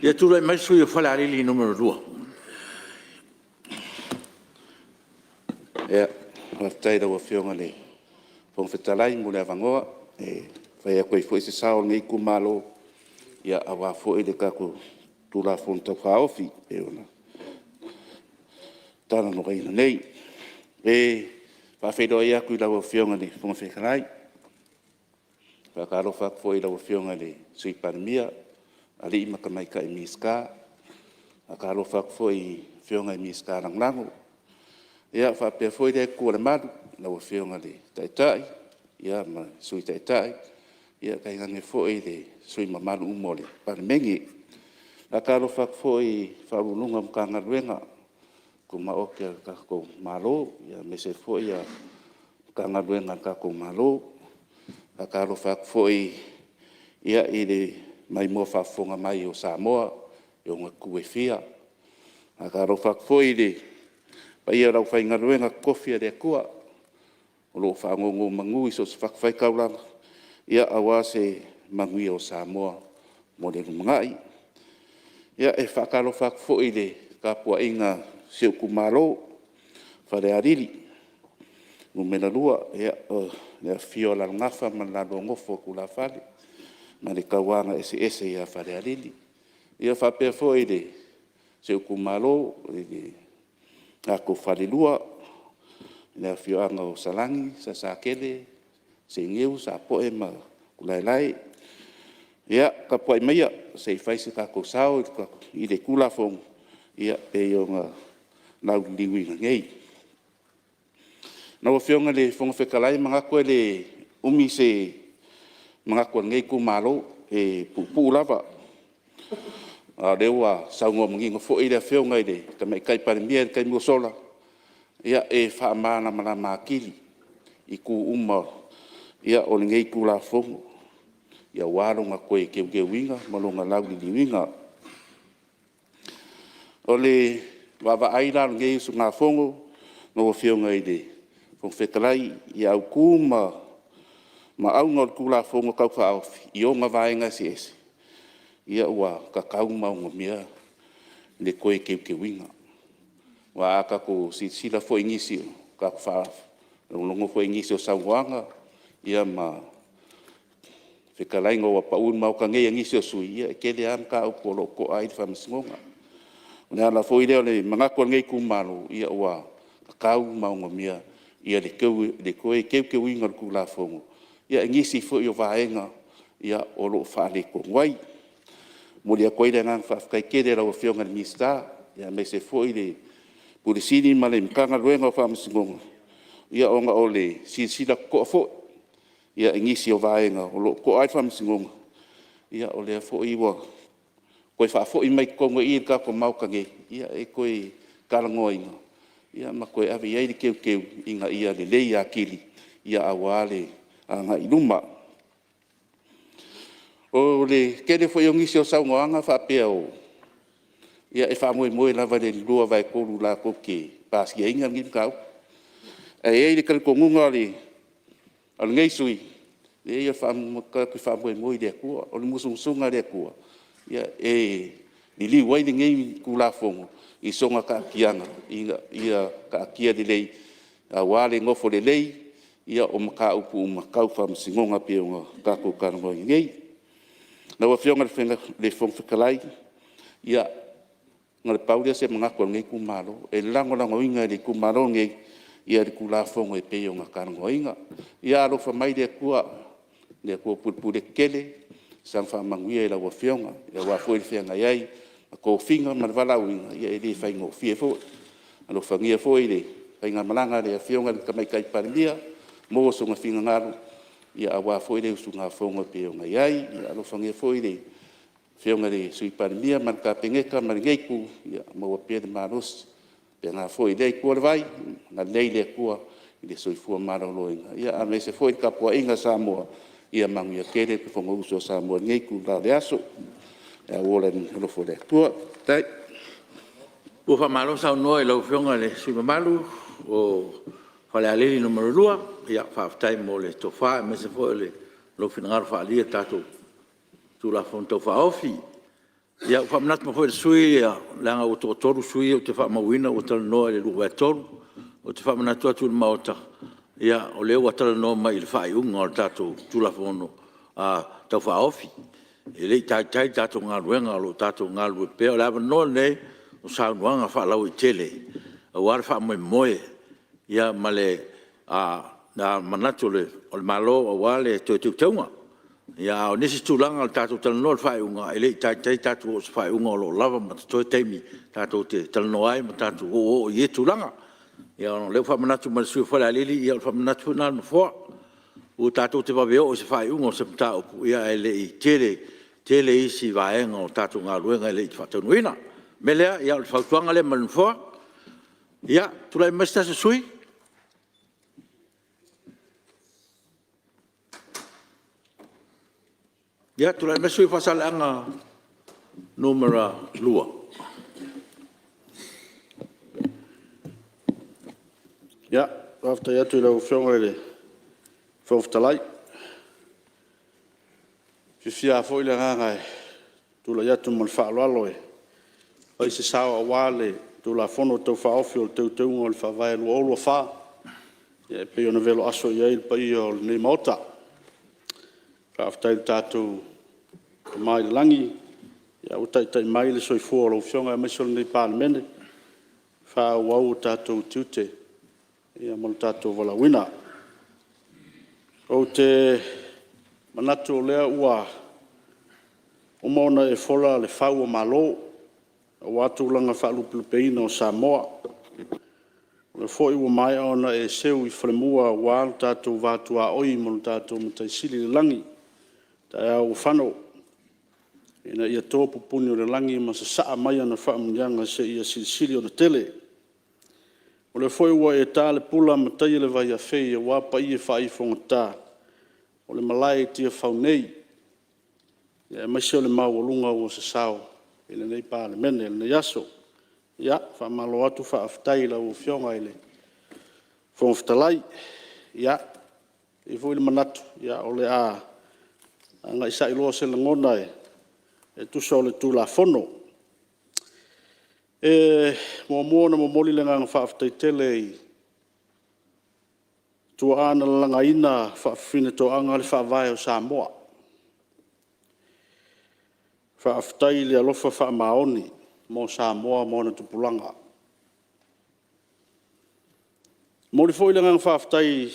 Ia tulai mai le sui usufono mo Falealili 2. Faafetai i lau Afioga i le Fofoga Fetalai mo le avanoa e fai atu ai foi se sao o lenei itumalo aua foi le tatou Tulafono Tau Faaofi e pei ona talanoaina nei. E faafeiloai atu i lau Afioga i le Fofoga Fetalai, faatalofa atu foi i lau Afioga i le Sui Palemia, alii ma tamaitai Minisita. Faatalofa atu foi i Afioga i Minisita Lagolago. Ia faapea foi lea itu o le malu i lau Afioga i le Taitai ma le Sui Taitai, tainane foi sui usufono mamalu uma o le Palemene. Faatalofa atu foi i Ofisa Sili o Pulega o Matagaluega Tumaoti a le tatou Malo, aemaise foi Matagaluega a le tatou Malo. Faatalofa atu foi i le maimoa faafofoga mai o Samoa i ona itu e fia. Faatalofa atu foi i le paia o le aufaigaluega totofi a le Atua o lo o faanonomanu i so o se fatafaitaulaga aua se manuia o Samoa mo le lumanai. Ia, e faatalofa atu foi i le tapuaiga a si ou itumalo o Falealili 2, i le afifio o Alalagafa ma le lalua nofo a tulafale ma le tauagaeseese ia Falealili. Ia faapea foi si ou itumalo i le latou falelua, le afioaga o Salani, Salesatele, Seiniu, Sapoe ma Utulaelae. Ia tapuai maia se i fai so tatou sao i le Tulafono e pei ona lauliliuina nei. Lau Afioga i le Fofoga Fetalai, e manatu e le umi se manatu o lenei itumalo, e puupuu lava, aua o lea ua saunoa manino foi le Afioga i le Tamaitai Palemia i le taimi ua sola, e faamalamalama atili itu uma o lenei Tulafono aua lona toe teuteuina ma lona lauliliuina. O le vaavaai la a lenei usugafono lau Afioga i le Fofoga Fetalai i autu ma auga o le Tulafono Tau Faaofi i ona vaega eseese, ua tatau ma onomia le toe teuteuina. Aua a tatou silasila foi i nisi o tatou faalogologo foi i nisi o saunoaga ma fetalaiga ua pau i le Maota nei a nisi o sui usufono, ia e tele lava mataupu o lo o to'a ai le Faamasinoga. O le ala foi lea o le manatu o lenei itumalo, ua tatau ma onomia le toe teuteuina o le Tulafono i nisi foi o vaega o lo o faaletonu ai. E momoli atu ai le agaga faafetai tele i lau Afioga i le Minisita, aemaise foi le Ofisa Sili ma le Matagaluega o Faamasinoga, ona o le silasila totoa foi i nisi o vaega o lo o to'a ai le Faamasinoga. O lea foi ua toe faafoi mai totonu i i le tatou Maota nei e toe talanoaina ma toe ave i ai le teuteu ina ia lelei atili aua le agai i luma. O le tele foi o nisi o saunoaga faapea e faamoemoe lava i le 2/3 latou te pasiaina lenei mataupu. Ae i ai le talitonuga o lenei sui usufono, leai tatou te faamoemoe i le Atua. O le musumusuga a le Atua e liliu ai lenei Tulafono i sona taatiaga ina ia taatia lelei aua le nofo lelei o mataupu uma tau Faamasinoga e pei ona tatou talanoaina nei. Lau Afioga i le Fofoga Fetalai, ia na o le pau lea o se manatu o lenei itumalo, e lagolagoina e le itumalo lenei le Tulafono e pei ona talanoaina. Ia alofa mai le Atua, le Atua pulepule tetele i saga faamanuia i lau Afioga aua foi le feagai ai ma tofiga ma le valaauina, e le faigofie foi. Alofagia foi le faigamalaga a le Afioga i le Tamaitai Palemia, maua sona finagalo aua foi le usugafono e pei ona i ai. Ia alofagia foi le Afioga i le Sui Palemia ma le Kapeneta ma lenei itu, ia maua pea le malosi. E faapena foi i lea itu o le vai, agalelei le Atua i le soifua maloloina, aemaise foi le tapuaiga a Samoa, ia manuia tele le Fonousu a Samoa i lenei itula o le aso. Ae ou ola i le alofa o le Atua. Faafetai. Ua faamalo saunoa i lau Afioga i le sui usufono mamalu mo Falealili 2, faafetai mo le tofa aemaise foi o lou finagalo faaalia i le tatou Tulafono Tau Faaofi. Ia ua faamanatu mai foi e le sui usufono leaga ua toatolu sui usufono ia ou te faamauina ua talanoa i le 2/3. Ou te faamanatu atu i le Maota, o lea ua talanoa mai i le faaiuga o le tatou Tulafono Tau Faaofi. E le i taitai le tatou galuega o lo o tatou galulue pea. O le avanoa lenei mo saunoaga faalauaitele aua le faamoemoe ma le manatu o le Malo aua le toe teuteuga. A o nisi tulaga o le tatou talanoa i le faaiuga, e le i taitai tatou oo i se faaiuga o lo o lava ma totoe taimi tatou te talanoa ai ma tatou oooo i ia tulaga. Ia ona o lea ua faamanatu mai e le sui usufono mo Falealili, ia o le faamanatu foi lena a le Nofoa, aua tatou te vave oo i se faaiuga o se mataupu ae le i tele isi vaega o le tatou galuega e le i faataunuuina. O le mea lea, o le fautuaga lea mai le Nofoa. Ia, tulai mai se tasi o sui usufono. Ia, tulai mai le sui usufono mo Faasaleleaga 2. Ia, faafetai atu i lau Afioga i le Fofoga Fetalai. E fiafia lava foi le agaga e tulai atu ma le faaaloalo e fai se sao aua le Tulafono Tau Faaofi o Teuteuga o le Faavae 2024 e pei ona velo aso i ai le paia o lenei Maota. Faafetai i le tatou Tama i le lagi ua taitai mai le soifua o lau Afioga aemaise o lenei Palemene e faaauau o tatou tiute ma le tatou valaauina. Ou te manatu o lea ua uma ona e fola le fau o malo aua tulaga faalupelupeina o Samoa. O lea foi ua maea ona e seu i falemua aua lo tatou va tuaoi ma lo tatou Matai Sili i le lagi i le taeao ua fano ina ia to pupuni o le lagi ma sasaa mai ana faamanuiaga seia silisili ona tele. O lea foi ua e ta le pula ma taia le vaiafei aua paia faaifogata o le malae i Tiafau nei aemaise o le maualuga ua sasao i lenei Palemene i lenei aso. Ia, faamalo atu faafetai i lau Afioga i le Fofoga Fetalai. E i ai foi le manatu o le a agai sai loa se lagona e tusa o le Tulafono. E muamua ona momoli le agaga faafetai tele i tuaa na lalagaina faafafinetoaga le faavae o Samoa. Faafetai i le alofa faamaoni mo Samoa ma ona tupulaga. momoli foi le agaga faafetai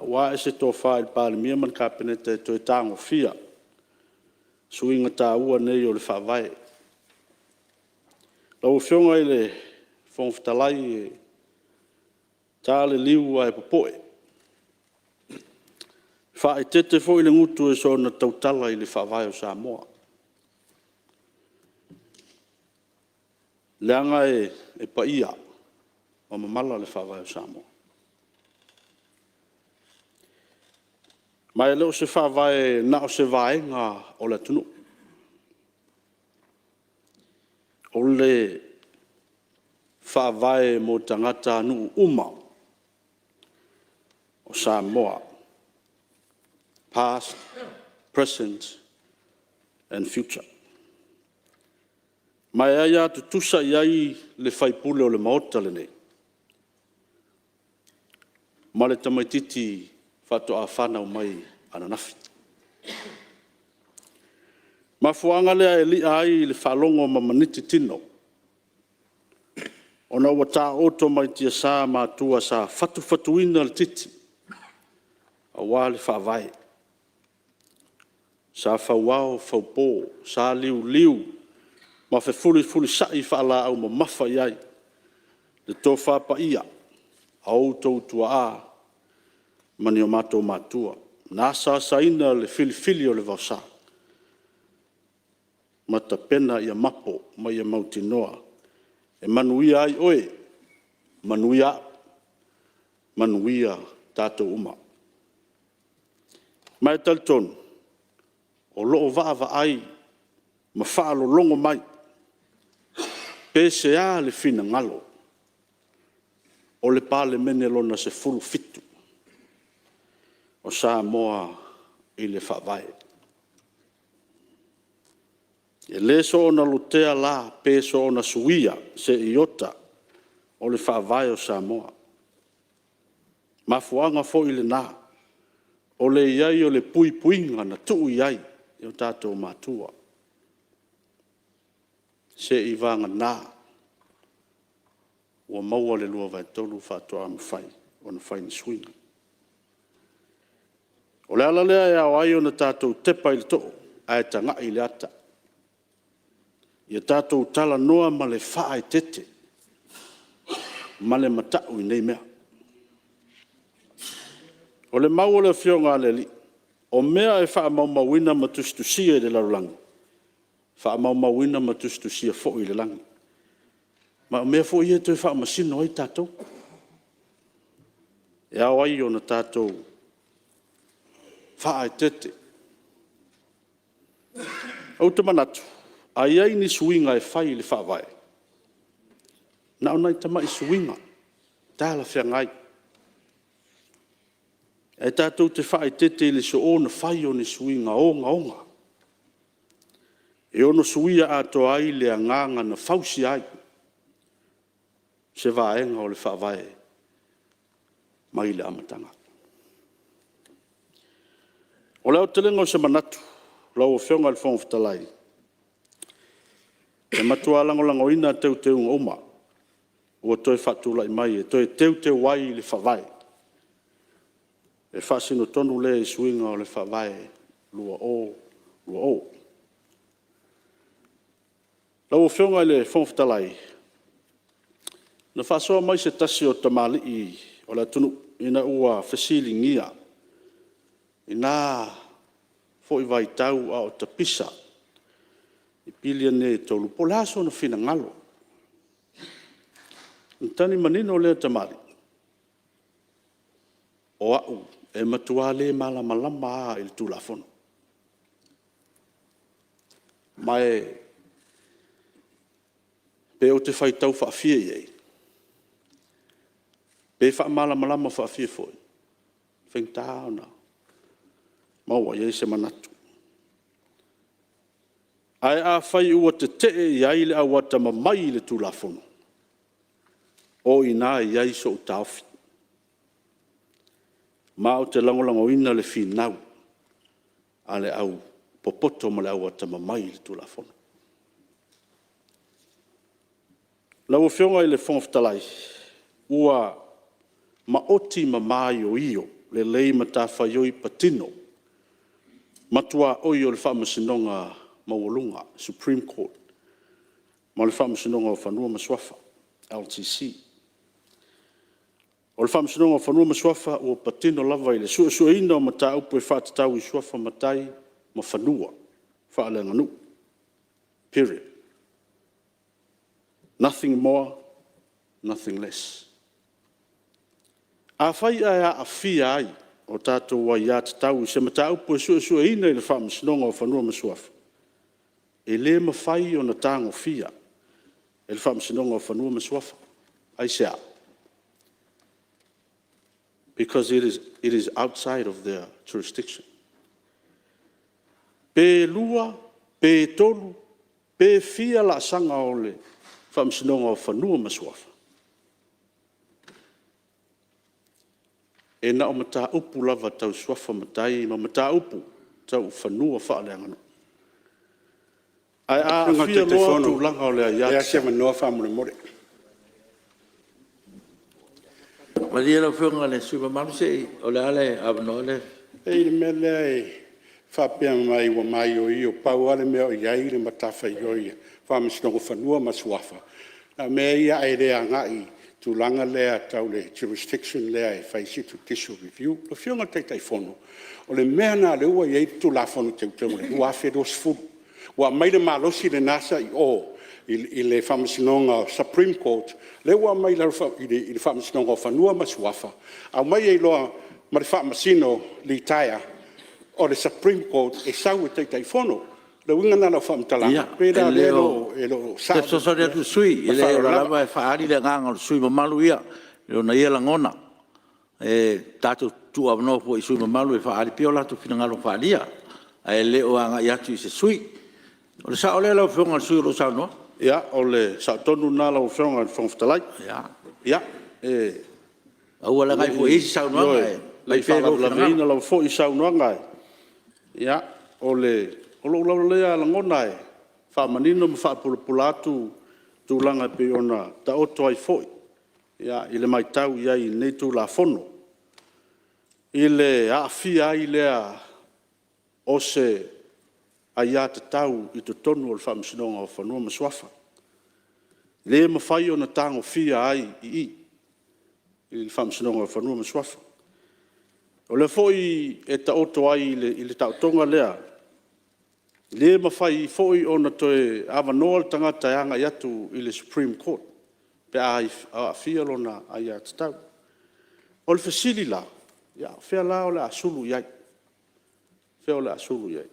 ua ae se tofa i le Palemia ma le Kapeneta e toe tagofia suiga taua nei o le Faavae. Lau Afioga i le Fofoga Fetalai, e ta le liu ae popoe, e faaeteete foi le gutu e soona tautala i le Faavae o Samoa, leaga e paia ma mamala le Faavae o Samoa. Ma e le o se Faavae na o se vaega o le atunuu, o le Faavae mo tagatanuu uma o Samoa, past, present and future. Ma e aia tutusa i ai le sui usufono o le Maota lenei ma le tamaitiiti faatoa fanau mai ananafi. O le mafuaaga lea e li'a ai i le faalogo ma maniti tino ona ua taooto mai tiasa matua sa fatufatuina le titi aua le Faavae, sa fauao faupo, sa liuliu ma fefulifulisai faalaau mamafa i ai le tofa paia a o outou tuaa ma ni o matou matua na asaasaina le filifili o le vaosa ma tapena ia mapo ma ia mautinoa e manuia ai oe, manuia au, manuia tatou uma. Ma e talitonu o lo o vaavaai ma faalologo mai pe sea le finagalo o le Palemene Lona XVII o Samoa i le Faavae. E le soona lotea la pe soona suia se iota o le Faavae o Samoa. O le mafuaaga foi lena o le i ai o le puipuiga na tuu i ai i o tatou matua, seivagana ua maua le 2/3 faatoa mafai ona fai ni suiga. O le ala lea e ao ai ona tatou tepa i le too ae tagai i le ata, ia tatou talanoa ma le faaeteete ma le matau i nei mea. O le mau a le Afioga a le Alii, o mea e faamaumauina ma tusitusia i le lalolagi, e faamaumauina ma tusitusia foi i le lagi. Ma o mea foi ia e toe faamasino ai tatou, e ao ai ona tatou faaeteete. Ou te manatu, a i ai ni suiga e fai i le Faavae, na o nai tamai suiga talafeagai, ae tatou te faaeteete i le soona fai o ni suiga ogaoga e ono suia atoa ai le agaga na fausia ai se vaega o le Faavae mai le amataga. O le aotelega o se manatu lau Afioga i le Fofoga Fetalai, e matua lagolagoina teuteuga uma ua toe faatulai mai e toe teuteu ai le Faavae, e faasino tonu lea i suiga o le Faavae 2020. Lau Afioga i le Fofoga Fetalai, na faasoa mai se tasi o tamalii o le atunuu ina ua fesiligia i na foi vaitau a o tapisa i pili nei e tolu, po o le a sona finagalo. Ona tali manino lea o le tamalii, “O au e matua le malamalama lava i le Tulafono, ma pe ou te faitau faafia i ai, pe faamalamalama faafia foi, e faigata ona maua i ai se manatu. Ae afai ua tetee i ai le au atamamai i le Tulafono, o i ina e i ai sou taofi, ma ou te lagolagoina le finau a le aupopoto ma le auatamamai i le Tulafono.” Lau Afioga i le Fofoga Fetalai, ua maoti ma maioio lelei matafaioi patino ma tuaoi o le Faamasinoga Maualuga, Supreme Court ma le Faamasinoga o Fanua ma Suafa LTC. O le Faamasinoga o Fanua ma Suafa ua patino lava i le suesueina o mataupu e faatatau i suafa matai ma fanua faaleaganuu. Period. Nothing more, nothing less. Afai ae aafia ai a tatou aiatatau i se mataupu e suesueina i le Faamasinoga o Fanua ma Suafa, e le mafai ona tagofia e le Faamasinoga o Fanua ma Suafa. Aisea? Because it is outside of their jurisdiction. Pe 2, pe 3, pe fia laasaga o le Faamasinoga o Fanua ma Suafa, e na o mataupu lava tau suafa matai ma mataupu tau fanua faaleaganuu. Ae a aafia loa tulaga o le aia se avanoa faamolemole. Malie lau Afioga i le sui usufono mamalu o le a le avanoa lea? E pei o le mea lea e faapea mai ua maioio, pau lava le mea o i ai le matafaioi a le Faamasinoga o Fanua ma Suafa, na o mea ia ae le agai i le tulaga lea tau le jurisdiction lea e fai se judicial review. Lau Afioga i le Taitaifono, o le mea lena o lea ua i ai le Tulafono o Teuteuga o le 2020, ua aumai le malosi lena sa i o i le Faamasinoga Supreme Court, lea ua aumai i lalo i le Faamasinoga o Fanua ma Suafa, aumai ai loa ma le Faamasino litaea o le Supreme Court e sau e Taitaifono. O le uiga lena o lau faamatalaga, e pei la o lea e le o sao. Ia, e fesoasoani atu i le sui usufono, e leai o lea lava e faaali le agaga o le sui usufono mamalu ia i ona ia lagona. E tatou te tuuavanoa foi i sui usufono mamalu e faaali pea o latou finagalo faaalia, ae le o agai atu i se sui usufono. O le sao lea lau Afioga i le sui usufono o lo o saunoa? Ia, o le sao tonu lena lau Afioga i le Fofoga Fetalai. Aua le agai fua i ai se saunoaga ae Ne i faalavelavea lava foi i saunoaga, ae o lou lava lagona e faamanino ma faapulapula atu tulaga e pei ona taoto ai foi i le matau i ai i lenei Tulafono, i le aafia ai lea o se aiatatau i totonu o le Faamasinoga o Fanua ma Suafa. E le mafai ona tagofia ai i i i le Faamasinoga o Fanua ma Suafa. O lea foi e taoto ai i le taotoga lea, e le mafai foi ona toe avanoa le tagata e agai atu i le Supreme Court pe a aafia lona aiatatau. O le fesili la, o fea la o le a sulu i ai? O fea o le a sulu i ai?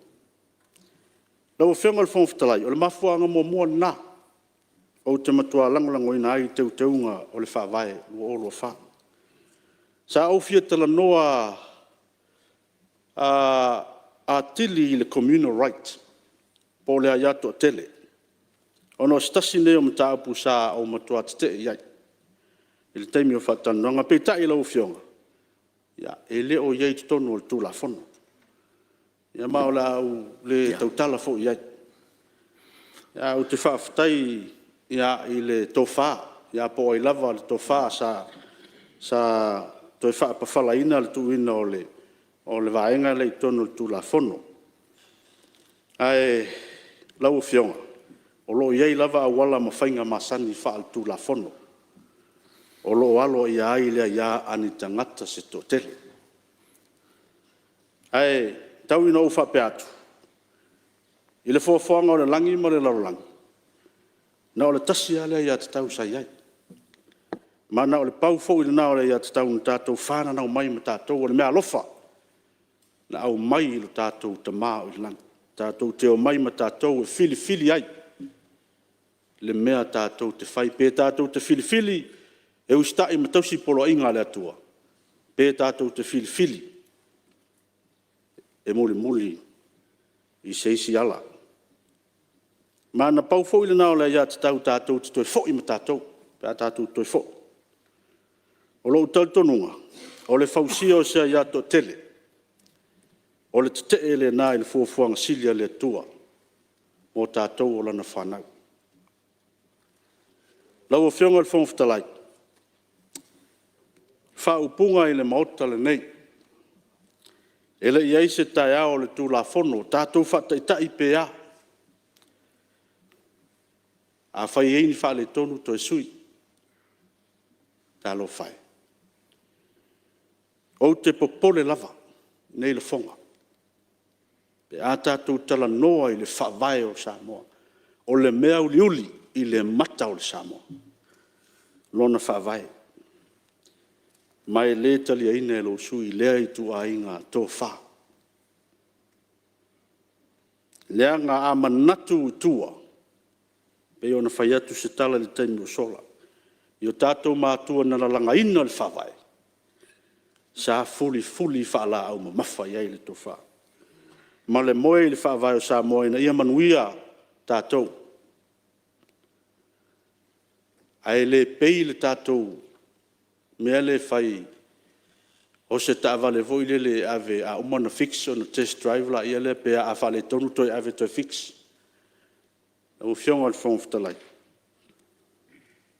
Lau Afioga i le Fofoga Fetalai, o le mafuaaga muamua lena ou te matua lagolagoina ai Teuteuga o le Faavae 2024. Sa ou fia talanoa atili i le communal right po o le aia toatele, ona o se tasi lenei o mataupu sa ou matua tetee i ai i le taimi o faatalanoaga. Peitai lau Afioga, e le o i ai i totonu o le Tulafono, ma o le a ou le tautala foi i ai. Ae ou te faafetai i le tofa, po o ai lava le tofa sa toe faapafalaina le tuuina o le vaega lea i totonu o le Tulafono. Ae lau Afioga, o lo o i ai lava auala ma faiga masani faaletulafono o lo o aloaia ai le aia a ni tagata se toatele. Ae tau ina ou faapea atu, i le foafoaga o le lagi ma le lalolagi, na o le tasi lava le aiatatau sa i ai, ma na o le pau foi lena o le aiatatau na tatou fananau mai ma tatou, o le meaalofa na aumai i lo tatou Tama o i le lagi, tatou te omai ma tatou e filifili ai le mea tatou te fai, pe tatou te filifili e usitai ma tausi poloaiga a le Atua, pe tatou te filifili e mulimuli i se isi ala. Ma na pau foi lena o le aiatatau tatou te toe foi ma tatou pe a tatou toe foi. O lou talitonuga, o le fausia o se aia toatele, o le tetee lena i le fuafuaga sili a le Atua mo tatou o lana fanau. Lau Afioga i le Fofoga Fetalai, Faaupuga i le Maota lenei, e le i i ai se taeao o le Tulafono, tatou faataitai pe a. Afai e i ai ni faaletonu toe sui. Talofa e! Ou te popole lava i nei lafoga pe a tatou talanoa i le Faavae o Samoa, o le mea uliuli i le mata o le Samoa, lona Faavae. Ma e le taliaina e lou sui usufono lea ituaiga tofa, leaga a manatu i tua, e pei ona fai atu se tala i le taimi ua sola i o tatou matua na lalagaina le Faavae, sa fulifuli faalaau mamafa i ai le tofa ma le moe i le Faavae o Samoa ina ia manuia tatou. Ae le pei le tatou mea lea e fai o se taavale foi lele e ave a uma ona fix ona test drive lea pe a faaletonu toe ave e toe fix. Lau Afioga i le Fofoga Fetalai,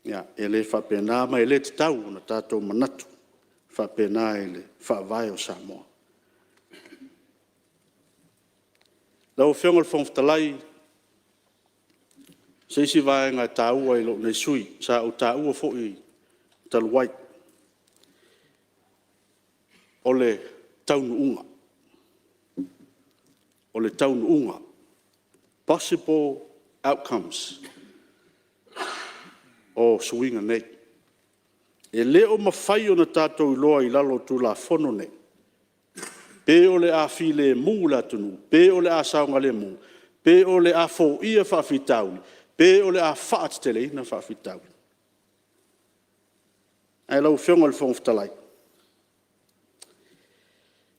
ia, e le faapena ma e le tatau ona tatou manatu faapena i le Faavae o Samoa. Lau Afioga i le Fofoga Fetalai, o se isi vaega e taua i lou nei sui usufono, sa ou taua foi talu ai, o le taunuuga. O le taunuuga, possible outcomes o suiga nei. E le o mafai ona tatou iloa i lalo o Tulafono nei, pe o le a filemu le atunuu, pe o le a saogalemu, pe o le a foia faafitauli, pe o le a faateteleina faafitauli. Ae lau Afioga i le Fofoga Fetalai,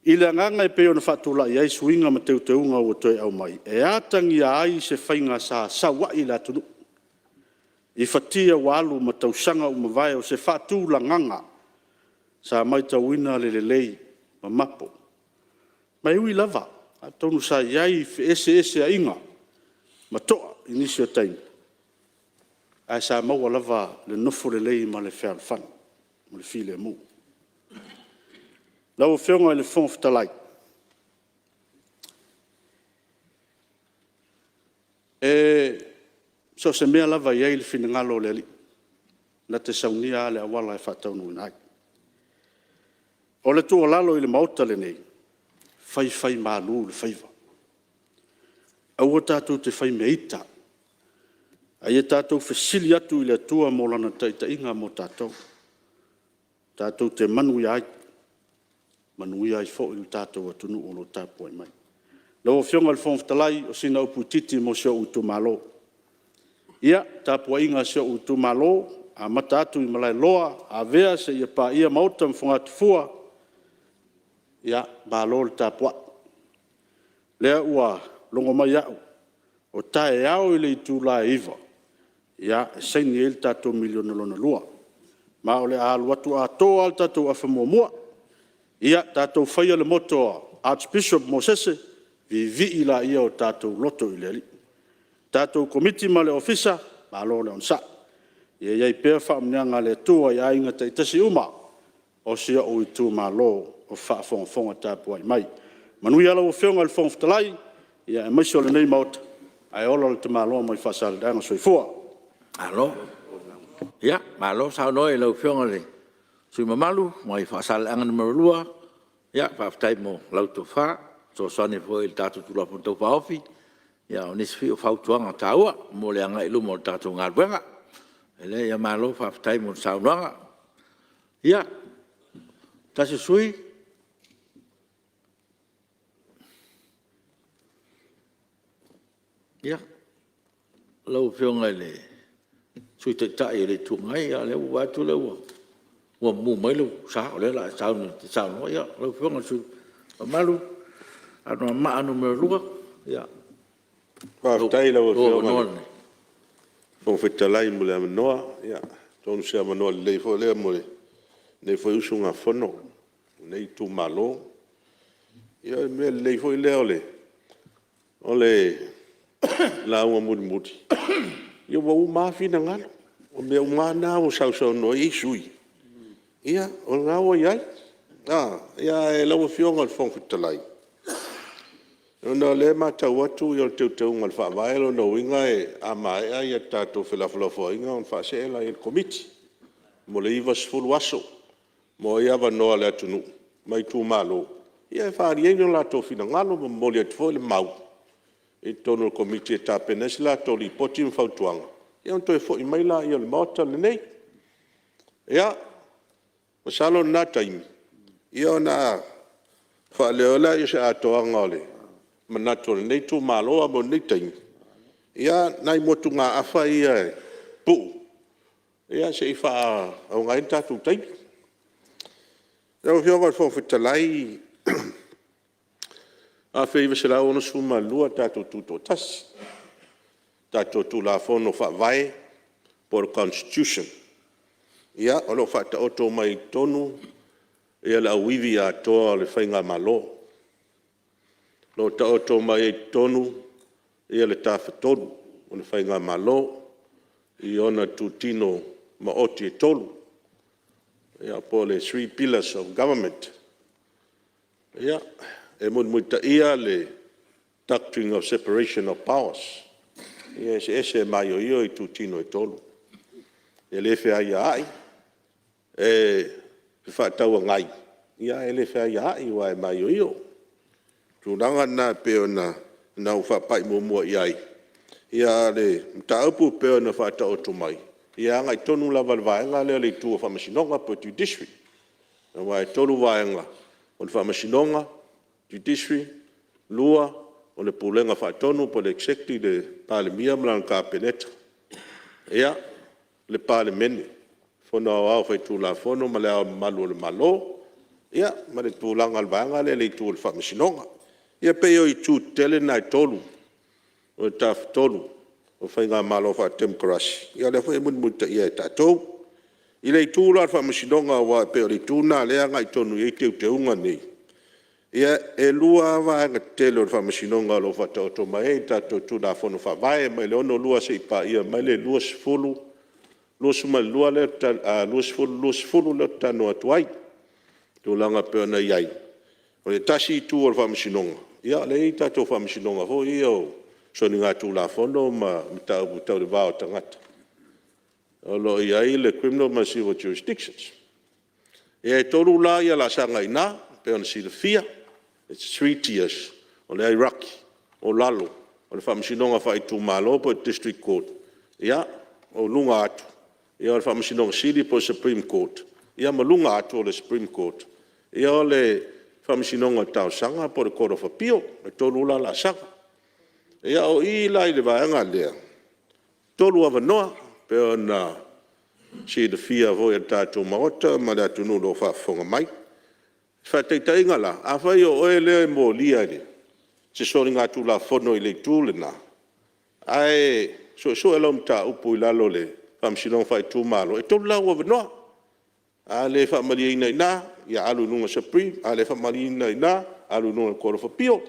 i le agaga e pei ona faatulai ai suiga ma teuteuga ua toe aumai, e atagia ai se faiga sa sau ai le atunuu i fatia ua alu ma tausaga ua mavae, o se faatulagaga sa matauina le lelei mamapo. Ma e ui lava, atonu sa i ai feeseeseaiga ma toa i nisi o taimi, ae sa maua lava le nofo lelei ma le fealofani ma le filemu. Lau Afioga i le Fofoga Fetalai, so o se mea lava e i ai le finagalo o le Alii, na te saunia lava le auala e faataunuuina ai. O le tuualalo i le Maota lenei, faifaimalu le faiva, aua tatou te faimea ita, a ia tatou fesili atu i le Atua mo Lana taitaiga mo tatou, tatou te manuia ai, manuia ai foi lo tatou atunuu o lo o tapuai mai. Lau Afioga i le Fofoga Fetalai, o sina upu itiiti mo si ou itumalo. Ia, le tapuaiga a si ou itumalo, amata atu i Malaeloa, Avea seia paia Maota ma Fogatafua, ia, malo le tapuai. O lea ua logo mai au, o taeao i le itula e 9:00 e saini ai le tatou $1miliona lona lua, ma o le a alu atu atoa lava le tatou afa muamua. Ia tatou faia le moto a Archbishop Mosese, vivii laia o tatou loto i le Alii. Le tatou Komiti ma le Ofisa, malo le onosai. Ia i ai pea faamanuiaga a le Atua i aiga taitasi uma o si ou itumalo o faafogafoga tapuai mai. Manuia lau Afioga i le Fofoga Fetalai, aemaise o lenei Maota, ae ola le tamaloa mai Faasaleleaga. Soifua. Malo saunoa i lau Afioga i le sui usufono mamalu mai Faasaleleaga 2, faafetai mo lau tofa e fesoasoani foi i le tatou Tulafono Tau Faaofi. O nisi foi o fautuaga taua mo le agai i luma o le tatou galuega. O le mea lea, malo faafetai mo le saunoaga. Ia, se tasi o sui usufono. Ia, lau Afioga i le Sui Taitai o le Itu Agai, o lea ua ou vaai atu o lea ua mumu mai lou sa o lea o le a e saunoa. Ia, lau Afioga i le sui usufono mamalu Anoamaa 2, ia, Faafetai i lau lou Afioga avanoa i le lenei. Fofoga Fetalai mo le avanoa. Ia, atonu o se avanoa lelei foi lea mo lenei foi usugafono a lenei itumalo. Ia o le mea lelei foi lea o le lauga mulimuli, ia ua uma lava finagalo. O mea uma lava na ua sausaunoa i ai sui usufono, Ia, o lena ua i ai. Ae lau Afioga i le Fofoga Fetalai, ona o lea e matau atu o le Teuteuga o le Faavae lona uiga a maea a tatou felafolafoaiga ona faasee lea i le Komiti mo le 90 aso, maua ai avanoa o le atunuu ma Itumalo e faaali ai o latou finagalo ma momoli atu foi le mau i totonu o le Komiti e tapena ai se latou Lipoti ma fautuaga, ia ona toe foi mai lea i le Maota lenei. Ia, masalo o lena taimi ona faaleo ai lea o se atoaga o le manatu o lenei Itumalo. Ae mo lenei taimi, ia nai motugaafa ia pupuu se i faaaoga ai le tatou taimi. Lau Afioga i le Fofoga Fetalai, 1962 tatou Tutoatasi, tatou Tulafono Faavae po o le Constitution. Ia, o lo o faataoto mai i totonu le auivi atoa o le Faigamalo, o lo o taoto mai ai i totonu le Tafatolu o le Faigamalo i ona itutino maoti e tolu, po o le Three Pillars of Government. Ia, e mulimulitaia le doctrine of le Separation of Powers, e eseese maioio itutino e tolu. E le feaiaai, e fefaatauagai ae le feaiaai aua e maioio. O le tulaga lena e pei ona ou faapai muamua i ai, a o le mataupu e pei ona faataoto mai, e agai tonu lava i le vaega lea o le itu o Faamasinoga po o le Judiciary. Aua e tolu vaega, o le Faamasinoga, Judiciary, lua o le Pulega Faatonu po o le Executive, le Palemia ma lana Kapeneta, ia, le Palemene, Fono Aoao Faitulafono ma Le Ao Mamalu o le Malo, ia ma le tulaga o le vaega lea i le itu o le Faamasinoga. Ia e pei o itu tetele na e tolu o le Tafatolu o Faigamalo Faatemokarasi, ia lea foi e mulimulitaia e tatou. I le itu la o le Faamasinoga aua e pei o le itu lena lea e agai tonu i ai Teuteuga nei, e lua lava vaega tetele o le Faamasinoga o lo o faataoto mai ai le tatou Tulafono Faavae mai le 1962 seia paia mai le 2020 lea ou te talanoa atu ai i tulaga e pei ona i ai. O le tasi itu o le Faamasinoga, o lea e i ai tatou Faamasinoga foi ia o Soligatulafono ma mataupu tau le va o tagata, o lo o i ai le Criminal ma le Civil Jurisdictions. E tolu la ia laasaga i ina e pei ona silafia, its three tiers. O le hierarchy o lalo o le Faamasinoga Faaitumalo po o le District Court, ia, o luga atu o le Faamasinoga Sili po o le Supreme Court, ia ma luga atu o le Supreme Court o le Faamasinoga o Talosaga po o le Court of Appeal. E tolu la laasaga. Ia o i la i le vaega lea, e tolu avanoa e pei ona silafia foi e le tatou Maota ma le atunuu o lo o faafofoga mai. Faataitaiga la, afai o oe lea e molia i se soligatulafono i le itu lena ae suesue lau mataupu i lalo o le Faamasinoga Faaitumalo, e tolu la ou avanoa. A le faamalieina i ina, ia alu i luga i le Supreme, a le faamalieina i ina, alu i luga i le Court of Appeal.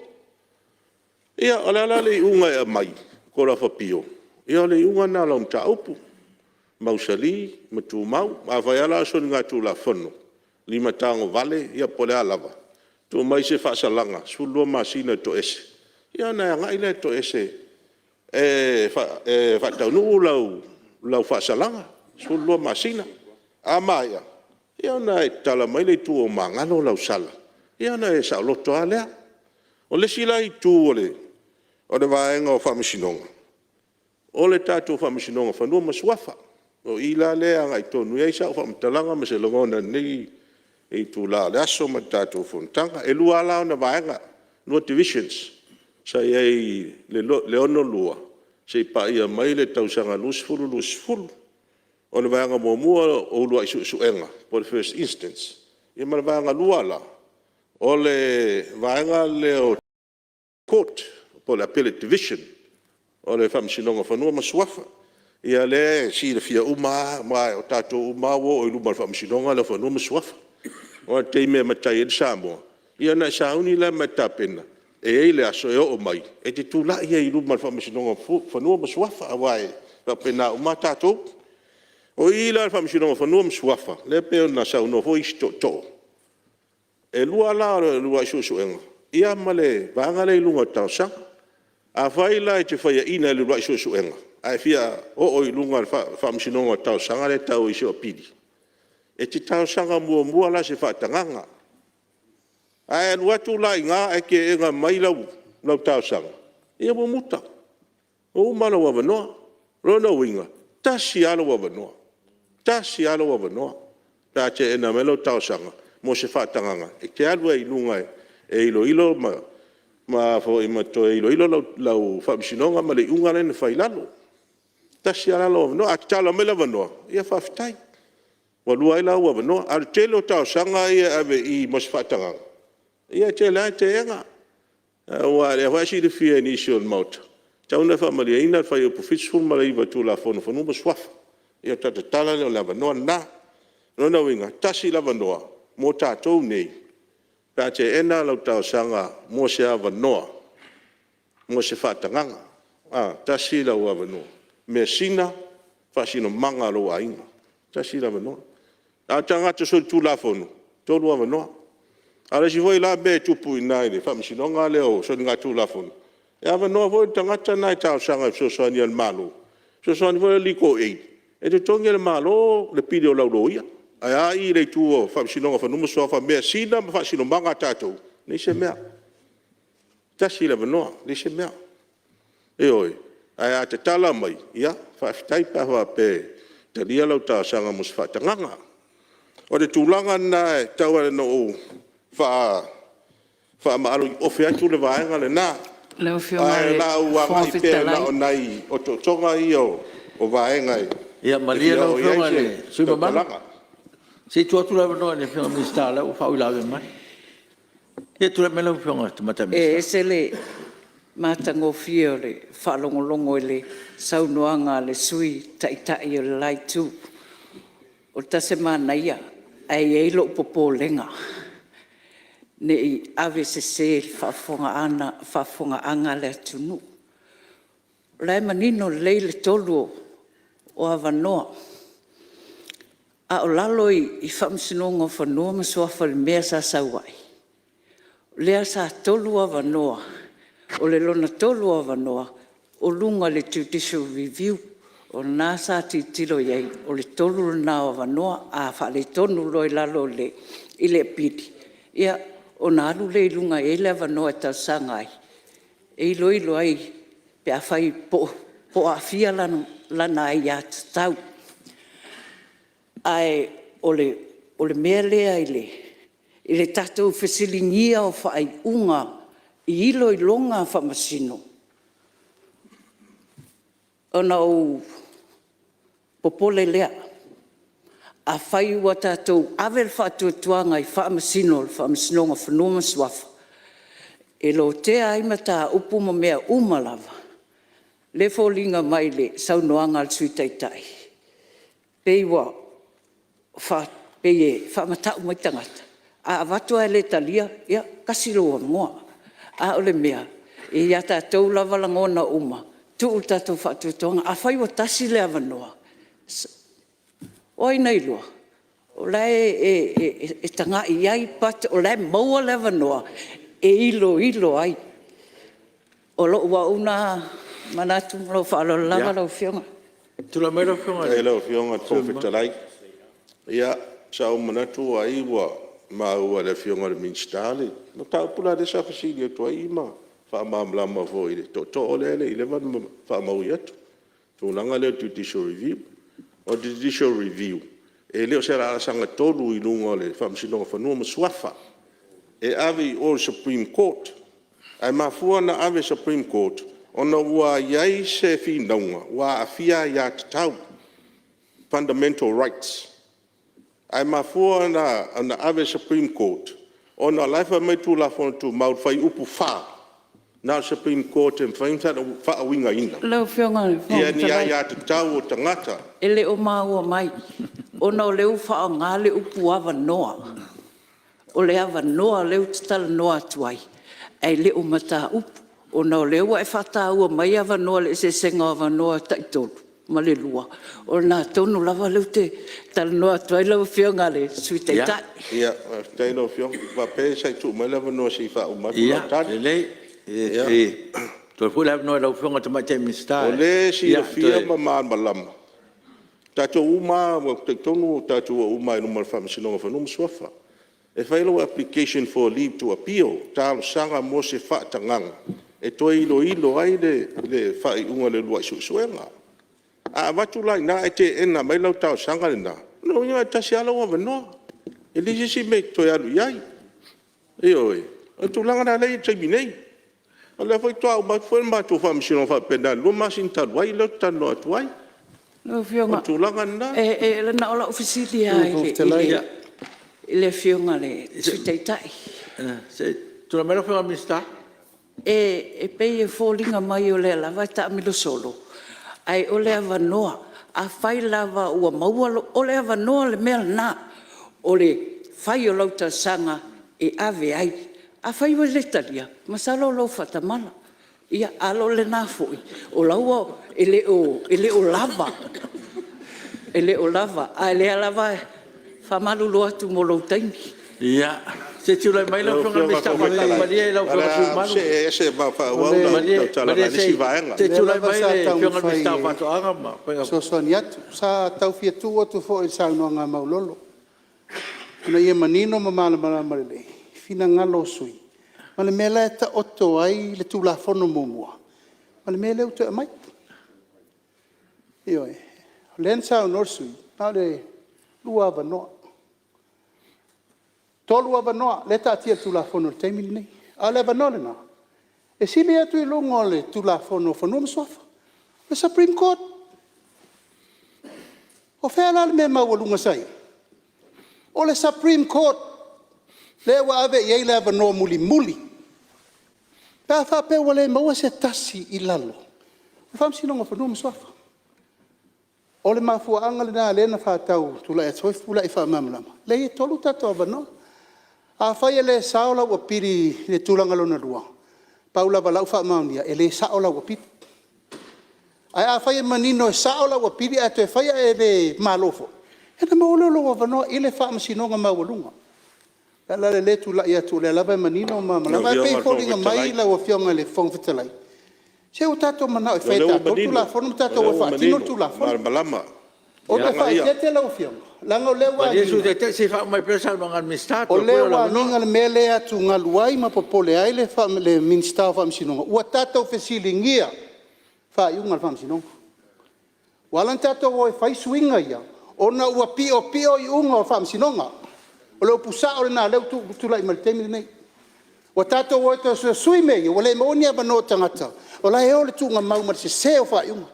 Ia, o le a la le iuga e aumai i le Court of Appeal? Ia o le iuga lena o lau mataupu, mausali ma tumau. Afai lava la o le soligatulafono, limatagovale ia po o le a lava, tuu mai se faasalaga e 12 masina e toese, ia ona e agai lea e toese e faataunuu lau faasalaga, 12 masina. A maea, ia ona e tatala mai lea i tua ua magalo lau sala, ia ona e saoloto lava lea. O le isi la itu o le vaega o Faamasinoga, o le tatou Faamasinoga o Fanua ma Suafa. O i la lea e agai tonu i ai sau faamatalaga ma se lagona i lenei itula o le aso ma le tatou fonotaga. E lua lava la ona vaega, lua Divisions sa i ai i le 1962 seia paia mai le tausaga 2020. O le vaega muamua o uluai suesuega po o le first instance, ia ma le vaega lua la, o le vaega lea o le Court po o le Appellate Division o le Faamasinoga o Fanua ma Suafa. Ia o lea e silafia uma lava aua o tatou uma lava ua oo i luma o le Faamasinoga lea o Fanua ma Suafa. Aua o le taimi e matai ai le Samoa, ia ona e sauni lea ma e tapena e i ai le aso e oo mai e te tulai ai i luma o le Faamasinoga o Fanua ma Suafa aua e faapena uma lava tatou. O i la i le Faamasinoga o Fanua ma Suafa lea pei ona saunoa foi isi tootoo, e lua la uluai suesuega ia ma le vaega lea i luga o talosaga. Afai la e te faiaina i le uluai suesuega ae e fia oo i luga o le Faamasinoga o Talosaga lea e tau ai o Apili, e te talosaga muamua la i se faatagaga. A e alu atu la i ina ae teena mai lau talosaga, ia ua muta, ua uma lou avanoa. O lona uiga, e tasi lava lou avanoa, tasi lava lou avanoa pe a teena mai lau talosaga mo se faatagaga e te alu ai i luga e iloilo ma toe iloilo lau Faamasinoga ma le iuga lea na fai i lalo. E tasi lava la lou avanoa, a tatala mai le avanoa, ia faafetai ua lua ai la ou avanoa. A o le tele o talosaga ia e ave i i mo se faatagaga, ia e tele lava ina teena. Aua o lea foi e silafia e nisi o le Maota, e tatau ona faamalieina le Fuaiupu 79 o le Tulafono o Fanua ma Suafa, ia faatoa tatala lea o le avanoa lena. O lona uiga, tasi le avanoa mo tatou nei pe a teena lau talosaga mo se avanoa mo se faatagaga, tasi lou avanoa, measina faasinomaga a lou aiga, tasi le avanoa. A o tagata solitulafono, e 3 avanoa. A o le isi foi la mea e tupu i ina i le Faamasinoga lea o Soligatulafono, e avanoa foi le tagata lena e talosaga i fesoasoani a le Malo, fesoasoani foi lea legal aid, e totogi e le Malo le pili o lau loia. Ae a i i le itu o le Faamasinoga o Fanua ma Suafa, measina ma faasinomaga a tatou, leai se mea, tasi le avanoa, leai se mea. Ioe. Ae a tatala mai, ia faafetai pe a faapea e talia lau talosaga mo se faatagaga. O le tulaga lena e tau lava ina ou faamaaloiuofe atu le vaega lena. Lau Afioga Ae i o le le a ou Fofoga agai pea Fetalai… na o nai otootoga ia o vaega e Ia malie fia lau oo i ai Afioga i se le sui usufono mamalu, tautalaga. se i tuu atu le avanoa i le Afioga i le Minisita o lea ua faauilavea mai. Se i tulai mai lau Afioga i le Tamaitai E Minisita. ese le matagofie o le faalogologo i le saunoaga a le Sui Taitai o le la Itu. Ua tasi e manaia ae i ai lou popolega, ne i avesese i le faafofogaaga a le atunuu. O la e manino lelei le tolu o avanoa, a o lalo i Faamasinoga o Fanua ma Suafa i le mea sa sau ai, lea sa tolu avanoa, o le lona tolu o avanoa o luga i le Judicial Review. O lena sa tilotilo i ai, o le tolu lena o avanoa, a faaletonu loa i lalo i le apili, ia ona alu lea i luga e i ai le avanoa e talosaga ai, e iloilo ai pe afai po o aafia lana aiatatau. Ae o le mea lea i le tatou fesiligia o faaiuga i iloiloga a Faamasino, ona ou popole lea. Afai ua tatou ave le faatuatuaga i Faamasino o le Faamasinoga o Fanua ma Suafa e lotea ai mataupu ma mea uma lava, lea e foliga mai i le saunoaga a le Sui Taitai, pei e faamatau mai tagata, a avatu lava e le talia, ia tasi lou avanoa. A o le mea, e i a tatou lava lagona uma, tuu le tatou faatuatuaga. Afai ua tasi le avanoa, o ai na iloa, o la e tagai i ai but o la e maua le avanoa e iloilo ai. O lou au lena manatu ma lou faaaloalo lava lau Afioga. Tulai mai lau Afioga i Faafetai i lau Afioga i le Fofoga Fetalai. Ia, sa ou manatu ai ua maua e le Afioga i le Minisita le mataupu la lea sa fesili atu ai ma faamalamalama foi i le tootoo lea e le i leva ona faamaui atu, le tulaga lea o le Judicial Review. O le Judicial Review, e le o se laasaga tonu i luga o le Faamasinoga o Fanua ma Suafa, e ave i o i le Supreme Court. Ae mafua ona ave i le Supreme Court ona ua i ai se finauga ua aafia aiatatau, fundamental rights. Ae mafua ona ave i le Supreme Court ona o la e fai mai le Tulafono Tumau i le Fuaiupu 4, na o le Supreme Court e mafai ona faauigaina Lau Afioga i le Fofoga ni Fetalai… aiatatau a tagata. E le o maua mai ona o lea ua faaaoga le upu avanoa. O le avanoa lea ou te talanoa atu ai ae le o mataupu, ona o lea ua e faataua mai avanoa i le eseesega o avanoa e taitolu. O lena tonu lava lea ou te talanoa atu ai lau Afioga i le Sui Taitai. Ia faafetai lau Afioga, faapea se i tuu mai le avanoa se i faauma atu lau tali. Ia lelei, e tuu atu foi le avanoa i lau Afioga i le Tamaitai Minisita. O lea e silafia ma malamalama tatou uma lava, ou te talitonu na tatou o uma lava i luma o le Faamasinoga o Fanua ma Suafa. E fai lau application for leave to appeal, talosaga mo se faatagaga e toe iloilo ai le faaiuga o le uluai seusuega. A avatu la i ina ae teena mai lau talosaga lena, o lona uiga e tasi lava lou avanoa, e leai se isi mea e te toe alu i ai. Ioe, o le tulaga lena lea e i ai i le taimi nei. O lea foi faatoa uma atu foi le matou faamasinoga faapena i le 2 masina talu ai lea ou te talanoa atu ai. Lau O Afioga le tulaga lena. E na o lau fesili lava i le Afioga i le Sui Taitai. Tulai mai lau Afioga i le Minisita. E pei e foliga mai o lea lava e taamilo solo, ae o le avanoa, afai lava ua maua lou… O le avanoa le mea lena, o le fai o lau talosaga e ave ai. Afai e le talia, masalo o lou faatamala, ia a o lena foi o la ua… E le o lava, e le o lava, a o lea lava e faamalulu atu mo lou taimi. Ia, se i tulai mai lau Afioga i le Minisita o Faatoaga. Malie lau Lau Afioga i le sui usufono mamalu. Afioga i le Malie se i tulai mai le Afioga i le Minisita o Faatoaga ma Faiga Faiva. Fesoasoani atu. Sa tau fia tuu atu foi i le saunoaga a Maulolo ina ia manino ma malamalama lelei finagalo o sui usufono ma le mea la e taoto ai le Tulafono muamua ma le mea lea ua toe aumai. Ioe. O lea na saunoa le sui usufono, na o le 2 avanoa, 3 avanoa lea e taatia i le Tulafono i le taimi lenei. A o le avanoa lena, e sili atu i luga o le Tulafono o Fanua ma Suafa, le Supreme Court. O fea la le mea maualuga sa i ai? O le Supreme Court lea ua ave i ai le avanoa mulimuli pe a faapea ua le maua se tasi i lalo o le Faamasinoga o Fanua ma Suafa. O le mafuaaga lena lea na faatau tulai atu foi Fepuleai e faamalamalama, leai e 3 tatou avanoa. Afai e le sao lau apili i le tulaga lona lua, pau lava o lau faamaonia, e le sao lau apili. Ae afai e manino e sao lau apili ae toe fai ae le malo foi, ia ona maua lea o lou avanoa i le faamasinoga maualuga. O le ala lea o le tulai atu o lea lava e manino ma malamalama. Lau Ae pei Afioga e i le Fofoga foliga mai Fetalai… lau Afioga i le Fofoga Fetalai, se ua tatou mananao e O fai e lea ua tatou le manino, Tulafono ma o tatou lea o e ua faatino manino le ma Tulafono. malamalama Ou te tulaga ia. faaeteete lau Afioga, leaga o lea ua Malie le Sui agiga, Taitai se i faauma mai pea le saunoaga a le Minisita. o Toe foi lea o le ua avanoa. agiga le mea lea e atugalu ai ma popole ai le Minisita o Faamasinoga, ua tatou fesiligia faaiuga a le Faamasinoga. Ua ala ona tatou o e fai suiga ia, ona ua piopio iuga o faamasinoga. O le upu sao lena o lea ua tulai mai i le taimi lenei. Ua tatou o e toe susui mea ia, ua le maua ni avanoa o tagata o la e o le tuugamau ma le sese o faaiuga.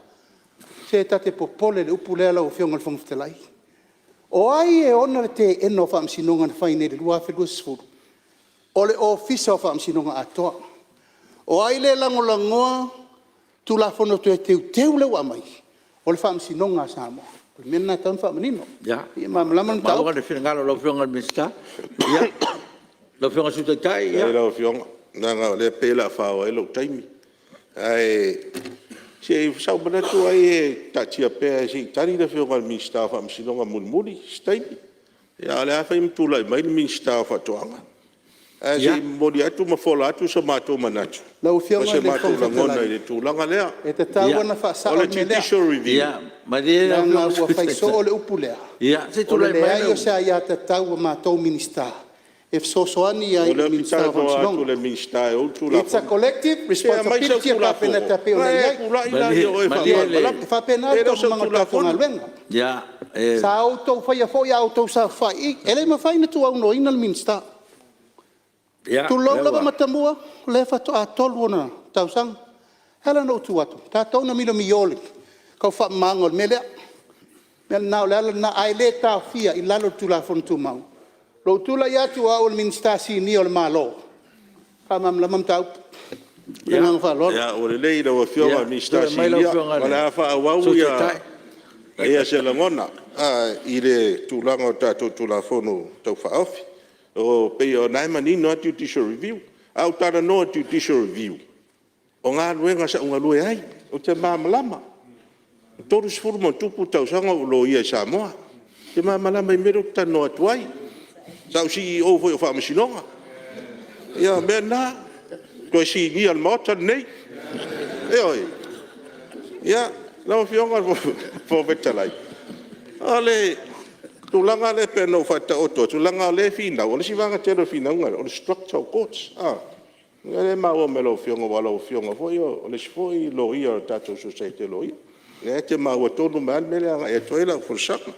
Se ta te popole i le upu lea lau Afioga i le Fofoga Fetalai. O ai e ona le teena o faamasinoga na fai nei i le 2020? O le Ofisa o Faamasinoga atoa. O ai lea e lagolagoina Tulafono Toe Teuteu lea ua aumai? O le Faamasinoga a Samoa. O le mea lena e tatau ona faamanino Ia, ina ia malamalama ua le maua mataupu. le finagalo o lau Afioga i le Minisita. Ia, lau Afioga i le Sui Taitai. Faafetai lau Afioga, leaga o lea e pei o le a fao ai lou taimi. Ae se sa ou manatu ai e taatia pea se i tali le Afioga i le Minisita o Faamasinoga mulimuli i se taimi. A o le a fai ma tulai mai le Minisita o Faatoaga. Ae se i momoli atu ma fola atu so matou manatu Lau ma Afioga se i le matou Fofoga lagona Fetalai, i le tulaga lea. e tatau ona faasao O le le mea lea, Judicial Review… Ia malie lau leaga Afioga i le ua Sui fai Taitai. soo le upu lea, Se i o le tulai mai leai o se aiatatau a matou Minisita e fesoasoani ai O i le lea ou te Minisita o talanoa atu i le Faamasinoga. Minisita e ou le It's a Tulafono. collective Se aumai sau responsibility a le Tulafono Kapeneta e pei ona ona e i ai. tulai lea o Malie oe e malie le faamalamalama. E faapena E le le o sau taualumaga o le tatou Tulafono. galuega. Ia, e Sa outou faia foi a outou saofai i i, e le i mafai ona tuuaunoaina le Minisita. Tulou lea lava ua Matamua, o lea faatoa 3 ona tausaga. E ala ona ou tu atu, o tatou na milomiо i le tau faamamaina o le mea lea. O le ala lena, ae le taofia i lalo o le Tulafono Tumau lou tulai atu o au o le Minisita Sinia o le Malo e faamalamalama mataupu. Ma le agaga faaaloalo. Ia, ua lelei lau Afioga i le Minisita Tulai mai lau Sinia, Afioga o i le le a faaauau Sui Taitai. se lagona i le tulaga o tatou Tulafono Tau Faaofi. E pei o lena e manino lava Judicial Review. A ou talanoa i le Judicial Review, o galuega sa ou galue ai, ou te malamalama. E 30+ tausaga o ou Loia i Samoa, ou te malamalama i le mea lea ou te talanoa atu ai. Sa ou CEO foi o Faamasinoga. Ia o le mea lena, toe Sinia o le Maota lenei. Ioe. Ia, lau Afioga i le Fofoga Fetalai, o le tulaga lea pei ona ou faataoto atu, leaga o lea e finau, o le isi vaega tele o le finauga lea, o le structure o Courts. O lea e maua mai e lau Afioga aua o lau Afioga foi o le isi foi Loia o le tatou Sosaiete a Loia, lea e te maua tonu mai lava le mea lea e agai atu ai lau folasaga.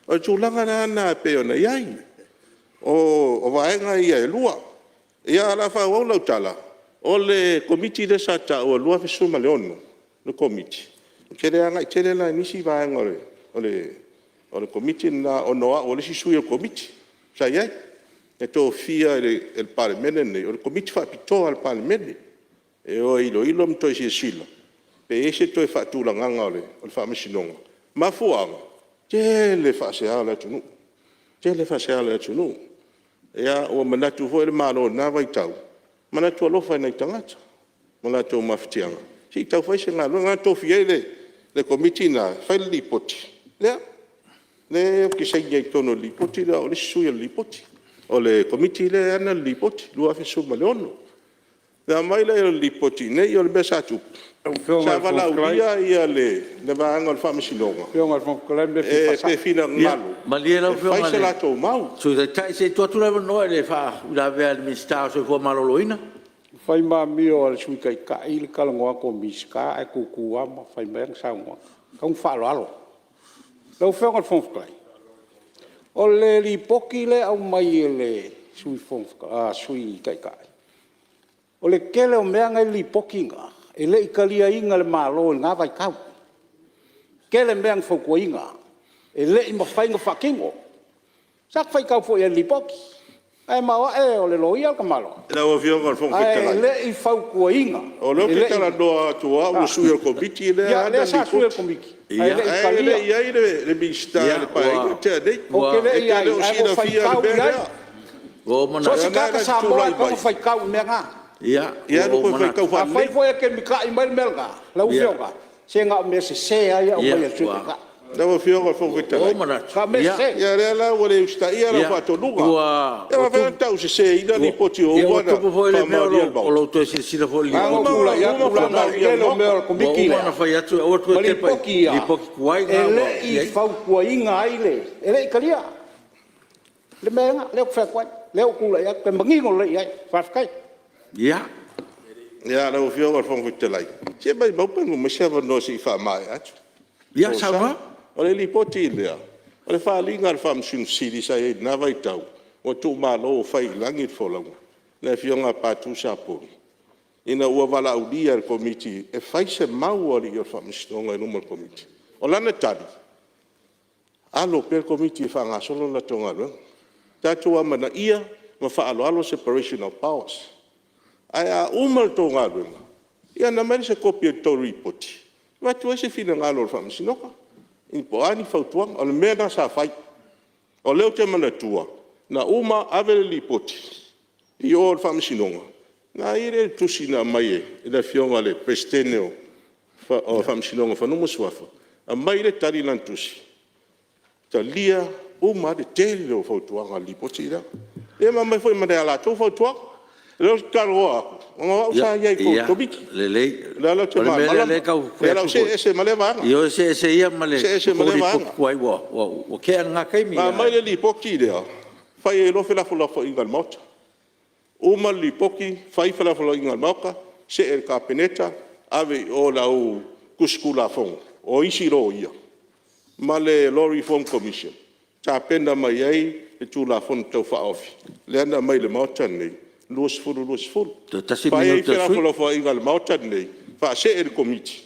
O le tulaga la lena e pei ona i ai, o vaega ia e lua. Ia ae o le a faaauau lau tala, o le Komiti lea sa taua i le 2016 le Komiti, ou te le agai tele la i nisi vaega o le Komiti lena ona o au o le isi sui o le Komiti sa i ai, e tofia e le Palemene lenei, o le Komiti Faapitoa a le Palemene e o e iloilo ma toe silasila pe i ai se toe faatulagaga o le Faamasinoga. O le mafuaaga, tele faasea o le atunuu, tele faasea a le atunuu. Ia ua manatu foi le Malo i lena vaitau, manatu alofa i nai tagata ma latou mafatiaga, se i tau fai se galuega. Na tofia ai le Komiti lena e fai le Lipoti lea ou te saini ai i totonu o le Lipoti lea o au o le isi sui o le Lipoti, o le Komiti lea e ana le Lipoti 2016. Na aumai lea o le Lipoti i inei, o le mea sa tupu, sa valaaulia le vaega o le Faamasinoga pe finagalo Malie lau e fai Afioga i se le latou mau. Sui Taitai se i tuu atu le avanoa i le faauilavea a le Minisita o le Soifua Maloloina. E fai ma amio a le Sui Taitai le talanoa atu a le Minisita ae tutu lava ma fai mai ana saunoaga. E tatau ona faaaloalo. Lau Afioga i le Fofoga Fetalai, o le Lipoti lea e aumai e le Sui Taitai, o le tele o mea na e i le Lipoti lena, e le i taliaina e le Malo i lena vaitau. E tele mea na fautuaina e le i mafai ona faatino. Sa ta faitau foi i ai i le Lipoti, ae maoae o le loia le tamaloa. Lau Afioga i le Fofoga Ae Fetalai, le i fautuaina, o lea e ou te le i… talanoa atu o au o le sui o le Komiti lea e Ia ana lea le sa sui o le Lipoti, Komiti ae le i ae le talia. i i ai le Minisita i le Paeaiga lea na tea nei. Ou te le E i i te ai le o ae ua ou silafia le faitau mea i ai. lea. Ua ou So o manatu, se O lena tagata e te Samoa tulai e tatau mai, ona faitau i mea na. ia alu e toe faitau Afai faalelei. foi e te mitai mai le mea lena lau Afioga, se na o mea sese lava ia e aumai e le Sui Taitai. Lau Afioga i le Fofoga Ua Fetalai, ou manatu, Na o mea sese. ia lea la ua le usitaia lau faatonuga. E faapefea ona tauseseina Lipoti ua Ua uma ona tupu foi le mea faamaonia e le o Maota? lou toe silasila foi i le Leaga na Ua ou Lipoti. uma tulai ona atu leaga o le faamaonia e tele le o mea o Maota. le Ua Komiti uma lea ona fai atu e aua le ma toe tepa Lipoti i ia Lipoti tuai e na ua le i i ai. fautuaina ai le… e le i talia. Le mea lena lea ou te fai atu ai, lea ua ou tulai atu e manino lelei i ai. Faafetai. Ia. Ia, lau Afioga i le Fofoga Fetalai, se maumau pe maua mai se avanoa se i faamaea atu lau Ia folasaga. saunoa. O le Lipoti lea, o le faaaliga a le Faamasino Sili sa i ai i lena vaitau, ua tuumalo ua fai i lagi le folauga, le Afioga ia Patu Sapori ina ua valaaulia e le Komiti e fai se mau a alii o le Faamasinoga i luma o le Komiti. O lana tali, alo pea le Komiti e faagasolo le latou galuega. Tatou amanaia ma faaaloalo le separation of powers. Ae a uma le tou galuega, ia ona aumai lea o se kopi o le tou Lipoti e avatu ai se finagalo o le Faamasinoga po o a ni fautuaga. O le mea lena sa fai. O lea ou te manatua, na uma ave le Lipoti i o i le Faamasinoga, ona i ai lea o le tusi na aumai e le Afioga i le Peresetene o le Faamasinoga o Fanua ma Suafa, aumai le tali i lana tusi, talia uma lava le tele o fautuaga o le Lipoti lea. Ia ma aumai foi ma le latou fautuaga. O lea ou te talanoa atu ona o au sa i ai i totonu o le Komiti. Lelei, O lea la ou te o le mea lea malamalama. e tau Ia fai o le a atu ou see foi, ese ma lea vaega. ioe, see ese ia ma le See ese ma tou lea Lipoti vaega. tuai ua tea lena taimi. Na aumai le Lipoti lea, fai ai loa felafolafoaiga a le Maota. Uma le Lipoti fai felafolafoaiga a le Maota, see i le Kapeneta ave i o i le au tusi Tulafono o isi loia ma le Law Reform Commission, tapena mai ai le Tulafono Tau Faaofi lea na aumai i le Maota lenei 2020. Toe tasi le Fai ai minute a le sui usufono. felafolafoaiga a le Maota lenei, faasee i le Komiti,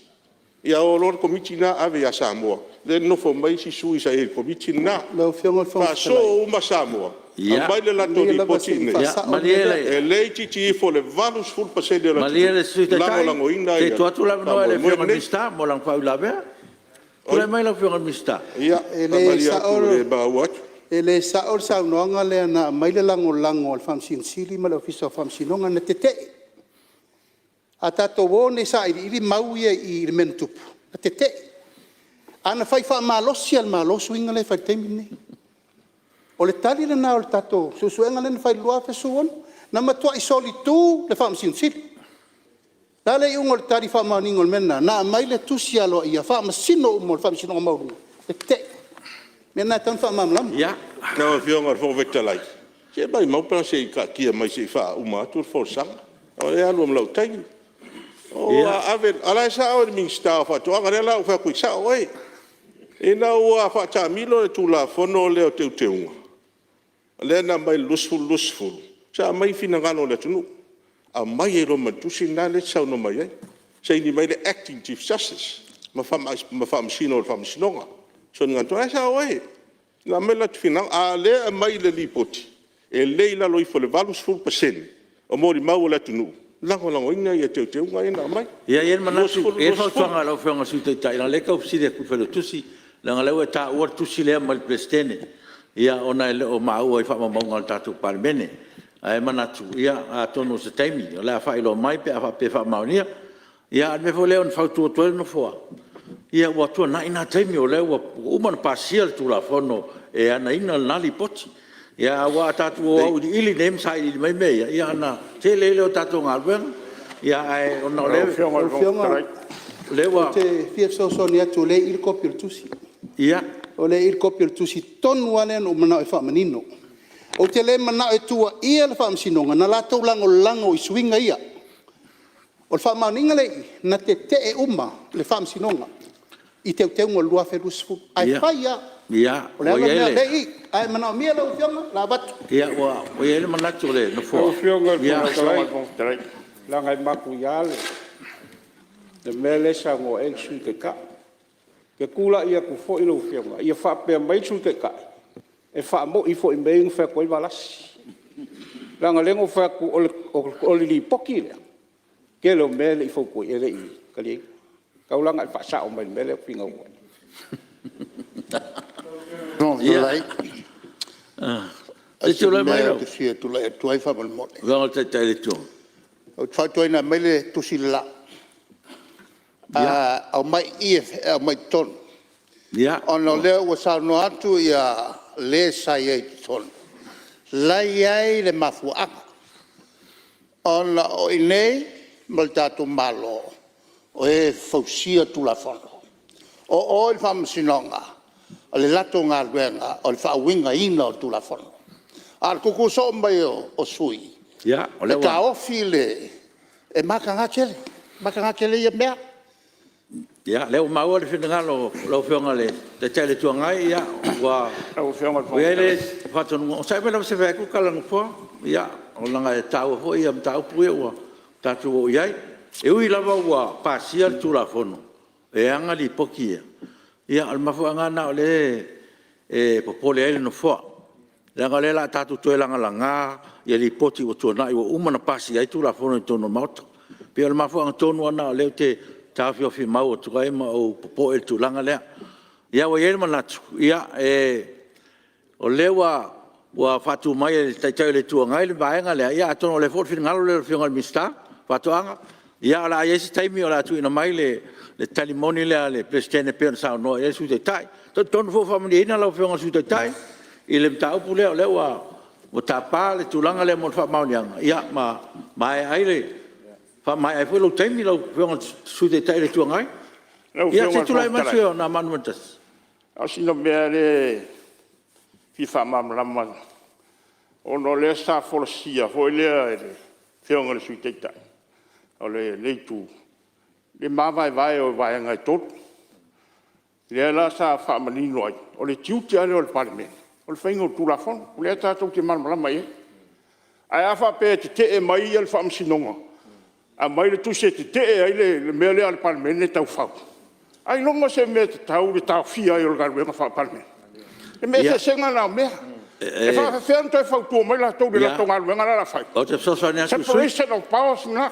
ia o loa le Komiti lena ave ia Samoa, lea e nonofo mai isi sui sa i ai i le Komiti lena. Lau Afioga i le Fofoga Fetalai… Faasoo uma Samoa, aumai le latou Malie lava Lipoti se i i inei, faasao le Malie mea lea. le e le itiiti ifo i le 80% o le Malie atunuu le Sui e Taitai lagolagoina se i le tuu atu le avanoa i le faamoemoe Afioga i le lenei. Minisita mo lana faauilavea. Tulai mai lau Afioga i le Minisita. Ia, E le faamalie atu sao ua le maua atu. E le sao le saunoaga lea na aumai le lagolago a le Faamasino Sili ma le Ofisa o Faamasinoga, na tetee. A tatou o nei e sailiili mau ia i i i le mea na tupu, na tetee. Ae na fai faamalosi lava e le Malo suiga lea e fai i le taimi lenei. O le tali lena o le tatou suesuega lea na fai i le 2016. Na matuai solitu le Faamasino Sili. O le a le iuga o le tali faamaoniga o le mea lena? Na aumai le tusi aloaia a Faamasino uma o le Faamasinoga Maualuga, e tetee. O le mea lena e tatau ona faamalamalama. Lau Afioga i le Fofoga Fetalai, se maumau pe ana se i taatia mai se i faauma atu le folasaga, a o lea e alu ai ma lou taimi. A o la e sao le Minisita o Faatoaga, lea la ua ou fai atu ai, e sao oe. Ina ua faatamilo le Tulafono lea o Teuteuga lea na aumai i le 2020, sa aumai finagalo o le atunuu, aumai ai loa ma le tusi lena lea e te saunoa mai ai, saini mai le Acting Chief Justice ma Faamasino o le Faamasinoga. O la e sao oe, na aumai o latou finagalo, a o lea e aumai i le Lipoti, e le i lalo ifo o le 80% o molimau a le atunuu e lagolagoina teuteuga ia na aumai. E i ai le manatu, e i ai le fautuaga i lau Afioga i le Sui Taitai leaga o lea e tau fesili atu i le Failautusi, leaga o lea ua e taua le tusi lea mai le Peresetene, ona e le o maua i faamaumauga a le tatou Palemene. Ae manatu, atonu o se taimi o le a faailoa mai pe a faapea e faamaonia. Ia a o le mea foi lea na fautua atu ai le Nofoa, ia ua tuanai na taimi o lea ua uma ona pasia le Tulafono e anaina lena Lipoti. Aua a tatou o auiliili nei ma sailiili mai mea ia, ia ona tele ai lea o tatou galuega. Ae ona o lea Lau Afioga ou te fia fesoasoani atu o lea e i i le kopi o le tusi. O lea e i i le kopi o le tusi tonu lava lea na ou manao e faamanino. Ou te le manao e tuuaia le Faamasinoga na latou lagolago i suiga ia. O le faamaoniga lea e i i, na tetee uma le Faamasinoga i Teuteuga o le 2020. Ae fai lava. O le ala lea, o lea e i i, a e manaomia lau Afioga o le a avatu. Ua i ai le manatu o le Nofoa… Lau Afioga i le Fofoga Fetalai, leaga e matuia le mea lea e saunoa i ai le Sui Taitai. Ou te tulai atu foi lau Afioga, ia faapea mai le Sui Taitai, e faamoi foi i mea ia na fai atu ai Valasi. Leaga o lea na ou fai atu o le Lipoti lea, o le tele o mea e le i fautuaina, e le i taliaina. E tatau la ona e faasao mai i le mea lea ou te finau atu ai. Lau Afioga i le Fofoga Fetalai, o si mea ou te fia tulai atu ai faamolemole. Lau Afioga i le Taitai o le Itu Agai. Ou te fautuaina e aumai le tusi le la, aumai i i e aumai i totonu ona o lea ua saunoa atu le sa i ai i totonu, o la e i ai le mafuaaga ona o i inei ma le tatou Malo o e fausia Tulafono. O o i le Faamasinoga o le latou galuega o le faauigaina o Tulafono. A o le tutu soo mai o sui e taofi le… E mataga tele, e mataga tele ia mea. Ia, o lea ua maua le finagalo o lau Afioga i le Taitai o le Itu Agai. Ua i ai le faatonuga… Onosai mai lava se i fai atu le tala a le Nofoa, leaga e taua foi mataupu ia ua tatou oo i ai. E ui lava ua pasia le Tulafono e ana Lipoti ia, ia o le mafuaaga lava lena o lea e popole ai le Nofoa, leaga o lea o le a tatou toe lagalaga Lipoti ua tuanai ua uma ona pasia ai Tulafono i totonu o le Maota. E pei o le mafuaaga tonu lava lena o lea ou te taofiofimau atu ai ma ou popoe i le tulaga lea. Ia ua i ai le manatu, o lea ua faatu mai e le Taitai o le Itu Agai le vaega lea, ia atonu o le finagalo lea o le Afioga i le Minisita o Faatoaga. Ia o le a i ai se taimi o le a tuuina mai le tali moni lea a le Peresetene pei ona saunoa i ai le Sui Taitai. Ou te talitonu foi ua faamalieina lau Afioga i le Sui Taitai i le mataupu lea, o lea ua tapa le tulaga lea mo le faamaoniaga ma faamaea ai foi lou taimi lau Afioga i le Sui Taitai o le Itu Agai. Lau Ia Afioga se i i le tulai Fofoga mai le Fetalai, sui usufono mo Anoamaa 1. Na o sina mea lava lea e fia faamalamalama ona o lea sa folasia foi lea e le Afioga i le Sui Taitai o lenei Itu le ma vaevae o vaega e 3. Lea la sa faamanino ai, o le tiute lava lea o le Palemene o le faiga o Tulafono, o lea tatou te malamalama i ai. Ae a faapea e tetee mai le Faamasinoga, aumai le tusi e tetee ai le mea lea a le Palemene e tau fau, ailoga o se mea e tatau le taofia ai o le galuega faa-Palemene? O le eseesega lena o mea. E faapefea ona toe fautua mai latou i le latou galuega la e o le a fai? Ou te fesoasoani atu i le sui usufono. Separation of Powers lena.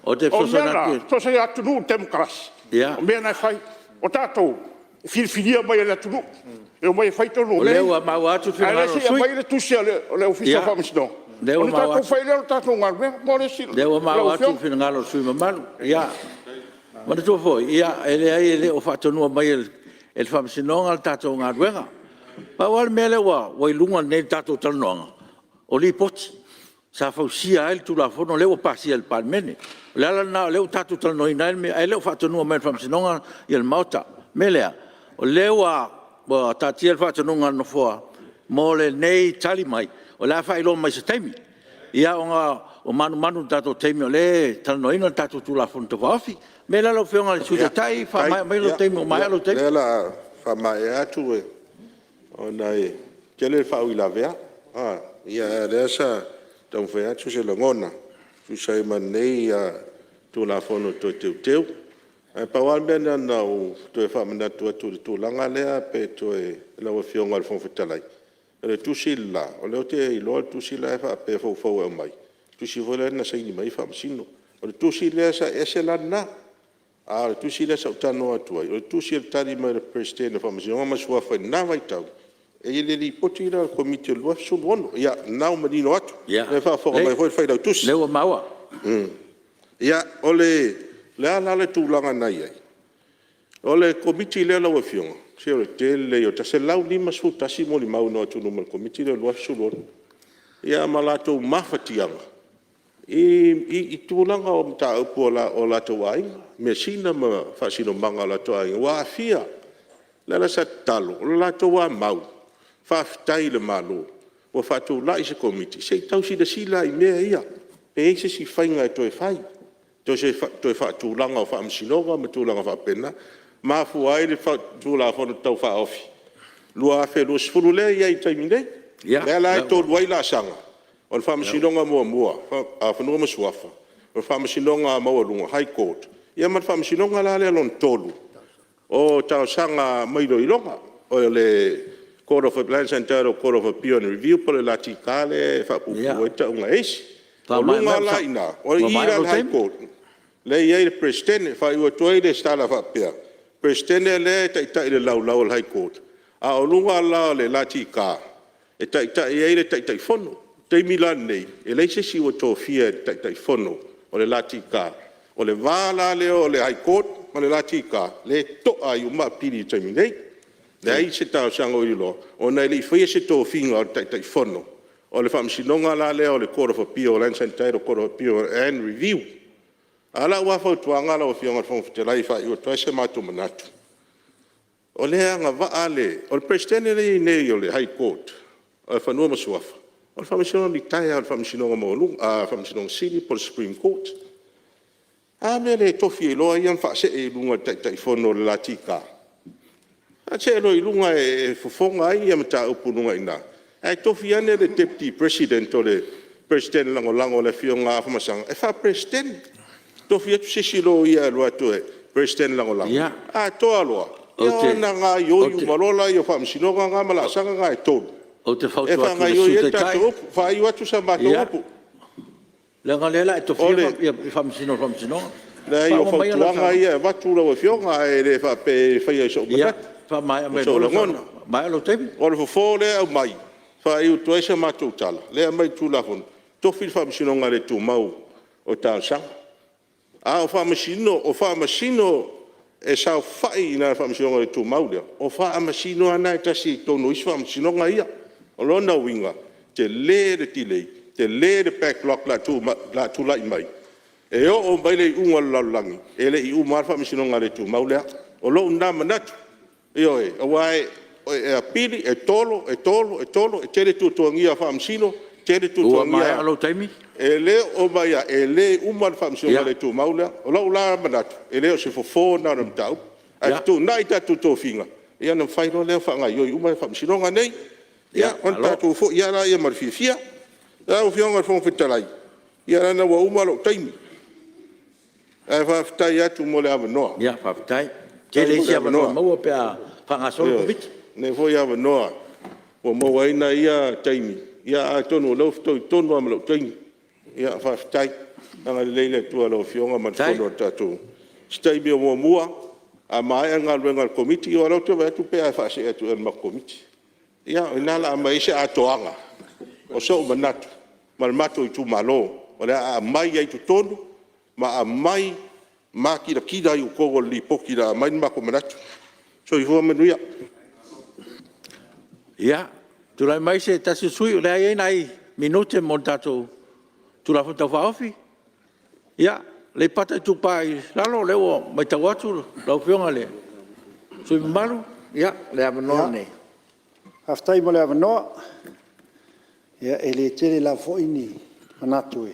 Ou te O mea fesoasoani na, atu i le so o se atunuu temokarasi, o mea na e fai. O tatou, e filifilia mai e le atunuu e omai e fai tonu o O mea lea ua maua atu le ia. Ae finagalo le o le se i sui usufono. aumai le tusi a le Ofisa o Faamasinoga ona tatou faia lea o le tatou galuega. Mo le O lea ua silafia lau maua atu Afioga. le finagalo o le sui usufono mamalu. Ia, manatua foi, e leai e le o faatonuina mai e le Faamasinoga le tatou galuega. Pau lava le mea lea ua i luga nei i le tatou talanoaga, o Lipoti sa fausia ai le Tulafono lea ua pasia e le Palemene. O le ala lena o lea ua tatou talanoaina ai le mea ae le o faatonuina mai e le Faamasinoga le Maota. O le mea lea, o lea ua taatia le faatonuga a le Nofoa mo lenei tali mai, o le a faailoa mai i se taimi, ona ua manumanu i le tatou taimi o lea e talanoaina le tatou Tulafono Tau Faaofi. O le mea lea lau Afioga i le Sui Taitai, faamaea maia lou taimi ua maea lou taimi. Ia, o lea o le a faamaea atu ona e tele le faauilavea, a o lea sa taumafai atu se lagona e tusa ai ma lenei Tulafono Toe Teuteu. Ae pau lava le mea na ona ou toe faamanatu atu i le tulaga lea pe toe lau Afioga i le Fofoga Fetalai, o le tusi le la, o lea ou te iloa le tusi la e faapea e foufou e aumai, le tusi foi lea na saini mai ai Faamasino. O le tusi lea sa… e ese la lena, a o le tusi lea sa ou talanoa atu ai, o le tusi o le tali mai a le Peresetene o Faamasinoga ma Suafa i lena vaitau i le Lipoti lea a le Komiti o le 2016. Ia, o lena ua manino atu, o lea e faafofoga mai foi le Failautusi. Ia, lelei o lea ua maua. Ia, o le a la le tulaga na i ai? O le Komiti lea lau Afioga, se o le tele ia o tagata, e 151 molimau na o atu i luma o le Komiti lea i le 2016, ia ma latou mafatiaga i tulaga o mataupu a o latou aiga, measina ma faasinomaga a o latou aiga ua aafia. O le ala sa tatalo, o le latou lava mau, faafetai i le Malo ua faatulai se Komiti se i tau silasila i mea ia, pe i ai se isi faiga e toe fai, toe faatulaga o Faamasinoga ma tulaga faapena. Mafua ai le Tulafono Tau Faaofi 2020 lea e i ai i le taimi nei. Lea la e 3 ai laasaga, o le Faamasinoga muamua o Fanua ma Suafa, o le Faamasinoga Maualuga High Court, ia ma le Faamasinoga la lea lona tolu o talosaga ma iloiloga, o le Court of Lands and Court of Appeal and Review po o le LTK lea e faapuupuu ai le tauga e isi. O luga la i ina, o i la i le High Court lea e i ai le Peresetene. E faaiu atu ai le tala faapea, o le Peresetene lea e taitai i le laulau a le High Court, a o luga la o le LTK e taitai ai le Taitaifono. O le taimi la lenei, e leai se isi ua tofia e Taitaifono o le LTK. O le va la lea o le High Court ma le LTK lea e to'a ai uma apili i le taimi nei. E leai se talosaga o iloiloa ona e le i faia se tofiga o le Taitaifono o le Faamasinoga la lea o le Court of Appeal Lands and Title Court of Appeal and Review. A o lau lava fautuaga lau Afioga i le Fofoga Fetalai e faaiu atu ai so matou manatu, o lea e agavaa le… O le Peresetene lea e i ai nei o le High Court o Fanua ma Suafa, o le Faamasino litaea o le Faamasinoga Maualuga, Faamasinoga Sili po o le Supreme Court. Ae a le mea e le tofi ai loa ia ma faasee i luga i le Taitaifono o le LTK? Faasee loa i luga e fofoga ai mataupu i luga i ina, ae tofi ane le Deputy President o le Peresetene Lagolago le Afioga ia Afamasaga e Faa-Peresetene, tofi atu se isi loia e alu atu e Peresetene Lagolago, atoa loa ona gaoioi uma loa lea o Faamasinoga na ma laasaga na e 3 Ou te e fautua atu i le faagaoioi Sui ai le Taitai, tatou upu. Faaiu atu sa matou upu. Leaga o lea o le a e tofia Faamasino o le Faamasinoga. Leai, o Faauma maia lau fautuaga saunoaga. ia e avatu lau Afioga, ae le faapea e faia i sou Ia manatu, faamaea o mai sou loa lau lagona. saunoaga ua maea lou taimi. O le fofo lea e aumai e faaiu atu ai sa matou tala, lea e aumai i le Tulafono, tofi le Faamasinoga le Tumau o Talosaga. A o Faamasino e saofai i ina i le Faamasinoga le Tumau lea, o Faamasino lava na e tasi i totonu o isi Faamasinoga ia. O lona uiga, tele le tilei, tele le backlog o le a tulai mai, e oo mai le iuga o le lalolagi e le i uma lava le Faamasinoga le Tumau lea. O lou lena manatu, ioe, aua e apili, e tolo, e tolo, e tolo, e tele tuatuagia o Faamasino, tele Ua tuatuagia. maea lou taimi. E le oo mai lava, e le uma le Faamasinoga le Tumau lea. O lou la manatu, e le o se fofo lena o le mataupu, ae fetuunai tatou tofiga ona mafai loa lea ona faagaoioi uma Faamasinoga nei, ia ona tatou foi lava lea ma le fiafia. Lau Afioga i le Fofoga Fetalai, ia leaga ua uma lou taimi, ae faafetai atu mo le avanoa. Faafetai. E tele isi avanoa e maua pe a faagasolo le Komiti. Ioe, lenei foi avanoa ua maua ai nai ia taimi, ia atonu o lea ua fetui tonu lava ma lou taimi. Faafetai. Agalelei le Atua i lau Afioga ma le fono a le tatou… O se taimi o muamua, a maea le galuega a le Komiti, aua o lea ou te vaai atu pei a faasee atu ea i le matou Komiti. Ia o i ina o le a aumai ai se atoaga o sou manatu ma le matou itumalo, o le a aumai ai i totonu ma aumai matinatina i totonu o le Lipoti o le a aumai le matou manatu. Soifua ma ia manuia. Ia, tulai mai se tasi o sui usufono o lea e i ai nai minute mo le tatou Tulafono Tau Faaofi. Ia, Aleipata Itupa i Lalo, o lea ua matau atu lau Afioga i le sui usufono mamalu, ia o le avanoa lenei. Faafetai mo le avanoa. Ia, e le tele lava foi ni manatu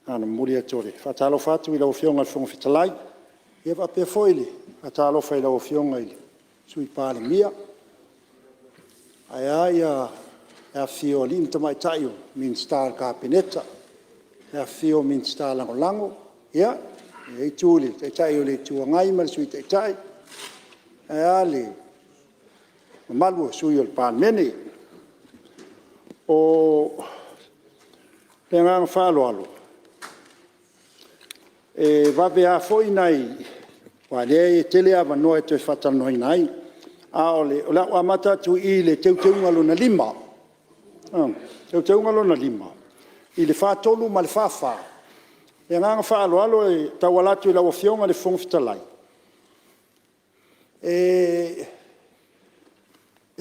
na ona momoli atu o le faatalofa atu i lau Afioga i le Fofoga Fetalai, e faapea foi ona faatalofa i lau Afioga i le Sui Palemia, ae a le afifio o alii ma tamaitai o Minisita o le Kapeneta, le afifio o Minisita Lagolago. Ia, lenei Itu i le Taitai o le Itu Agai ma le Sui Taitai, ae a le mamalu o sui usufono o le Palemene. O le agaga faaaloalo, e vave lava foi nai… aua o lea e tele avanoa e toe faatalanoaina ai. Ae o le a ou amata atu i le teuteuga lona 5. O le teuteuga lona 5 i le 43 ma le 44, o le agaga faaaloalo e tauala atu i lau Afioga i le Fofoga Fetalai, e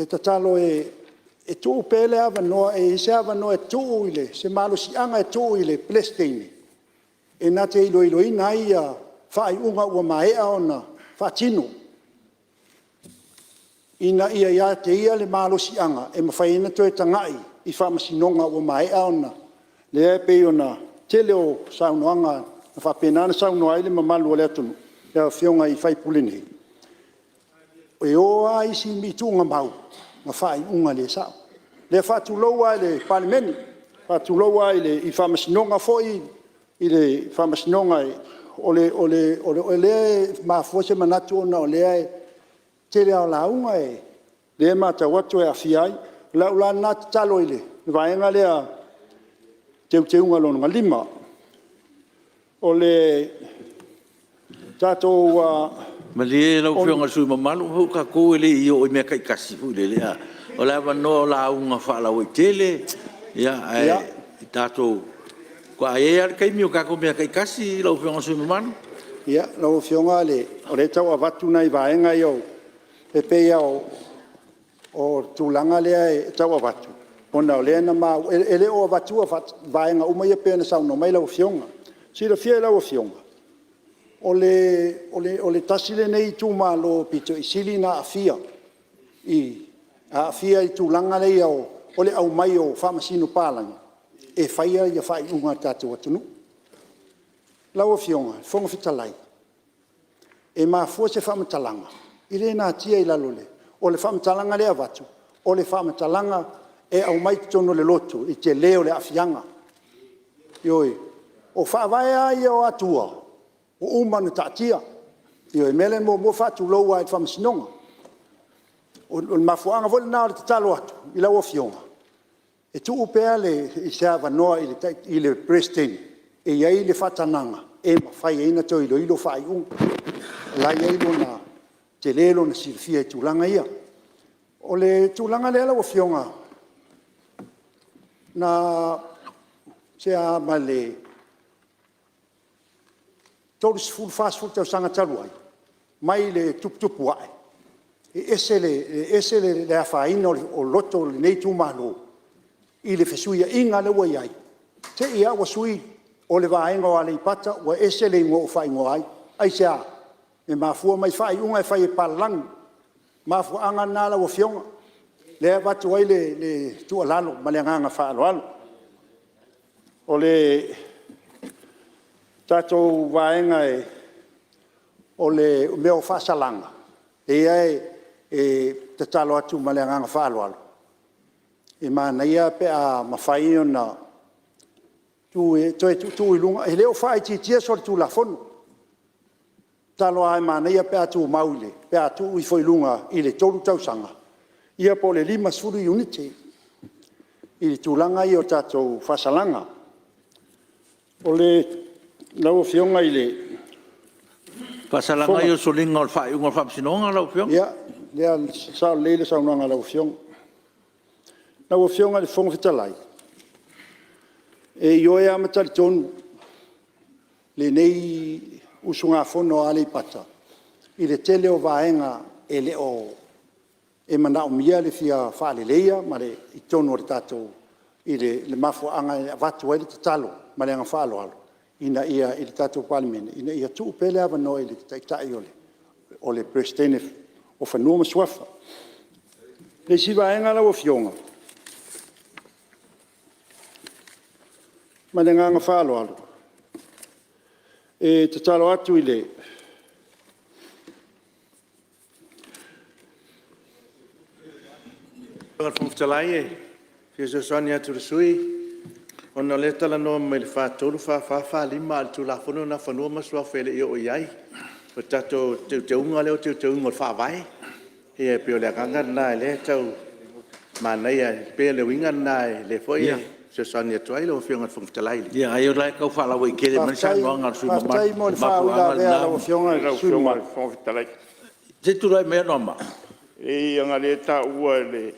tatalo e tuu pea le avanoa e i ai se avanoa e tuu se malosiaga e tuu i le Peresetene e na te iloiloina ai faaiuga ua maea ona faatino, ina ia ia te ia le malosiaga e mafai ai ona toe tagai i faamasinoga ua maea ona… Lea e pei ona tele o saunoaga na faapena ona saunoa ai le mamalu o le atunuu i Afioga i sui usufono nei, e o lava isi tuugamau ma faaiuga le sao. Ia faatulou lava i le Palemene, faatulou lava i Faamasinoga foi, i le Faamasinoga o lea e mafua se manatu ona o le tele lava o lauga o lea e matau atu e aafia ai. O lau la lena tatalo i le vaega lea teuteuga lona 5. O le tatou… Malie lau Afioga i le sui usufono mamalu, tatou e le i oo i mea taitasi foi lele a. O le avanoa o lauga faalauaitele, ae tatou… aua e i ai lava le taimi o tatou mea taitasi lau Afioga i le sui usufono mamalu. Ia, lau Afioga o lea e tau avatu nai vaega ia e pei lava o le tulaga lea e tau avatu, ona o lea na maua… E le o avatua vaega uma ia pei ona saunoa mai lau Afioga. Silafia e lau Afioga, o le tasi lenei itumalo aupito sili ona aafia i tulaga ia o le aumai o faamasino palagi e faia faaiuga a le tatou atunuu. Lau Afioga i le Fofoga Fetalai, e mafua se faamatalaga, e le natia i lalo… O le faamatalaga lea e avatu, o le faamatalaga e aumai totonu o le lotu le tele o le aafiaga. Ioe. O faavae lava ia o Atua ua uma ona taatia. Ioe. O le mea lea e muamua, faatulou lava i le Faamasinoga. O le mafuaaga foi lena o le tatalo atu i lau Afioga e tuu pea se avanoa i le Peresetene e i ai le faatagaga e mafai ai ona toe iloilo faaiuga. O la e i ai lona tele lona silafia i tulaga ia. O le tulaga lea lau Afioga, na sea ma le 30, 40 tausaga talu ai mai le tuputupu ae, e ese le afaina o loto o lenei itumalo i le fesuiaiga lea ua i ai, te i lava ua sui o le vaega o Aleipata ua ese le igoa ua faaigoa ai. Aisea? E mafua mai faaiuga e fai e papalagi. O le mafuaaga lena lau Afioga lea e avatu ai le tuualalo ma le agaga faaaloalo. O le tatou vaega o mea o faasalaga, lea e tatalo atu ma le agaga faaaloalo, e manaia pe a mafai ona toe tuutuu i luga, e le o faaitiitia se solitulafono. E tatalo lava e manaia pe a tumau pe a tuu ifo i luga i le 3 tausaga ia po o le 50 iunite i le tulaga lea o tatou faasalaga. Lau Afioga i le Fofoga… Faasalaga ia o le soliga o le faaiuga a le Faamasinoga lau Afioga? Ia, e sao lelei le saunoaga a lau Afioga. Lau Afioga i le Fofoga Fetalai, e ioe lava ma talitonu lenei usugafono a Aleipata i le tele o vaega e le o… e manaomia le fia faaleleia i totonu o le tatou… i le mafuaaga e avatu ai le tatalo ma le agaga faaaloalo i le tatou Palemene ina ia tuu pea le avanoa i le Taitai o le Peresetene o Fanua ma Suafa. O le isi vaega lau Afioga, ma le agaga faaaloalo, e tatalo atu i le Fofoga Fetalai e fia fesoasoani atu i le sui usufono ona o lea e talanoa mai i le 43, 44, 45 a o le Tulafono lena o Fanua ma Suafa e le i oo i ai. O le tatou Teuteuga lea o le Teuteuga o le Faavae. Ia pei o le agaga lena o lea e tau manaia, e pei o le uiga lena o lea foi e fesoasoani atu ai lau Afioga i le Fofoga Fetalai. Ia ai o la e tau faalauaitele mai le saunoaga a le sui usufono mamalu. O le mafuaaga lena. Se i tulai mai Anoamaa. Leai ona o lea e taua i le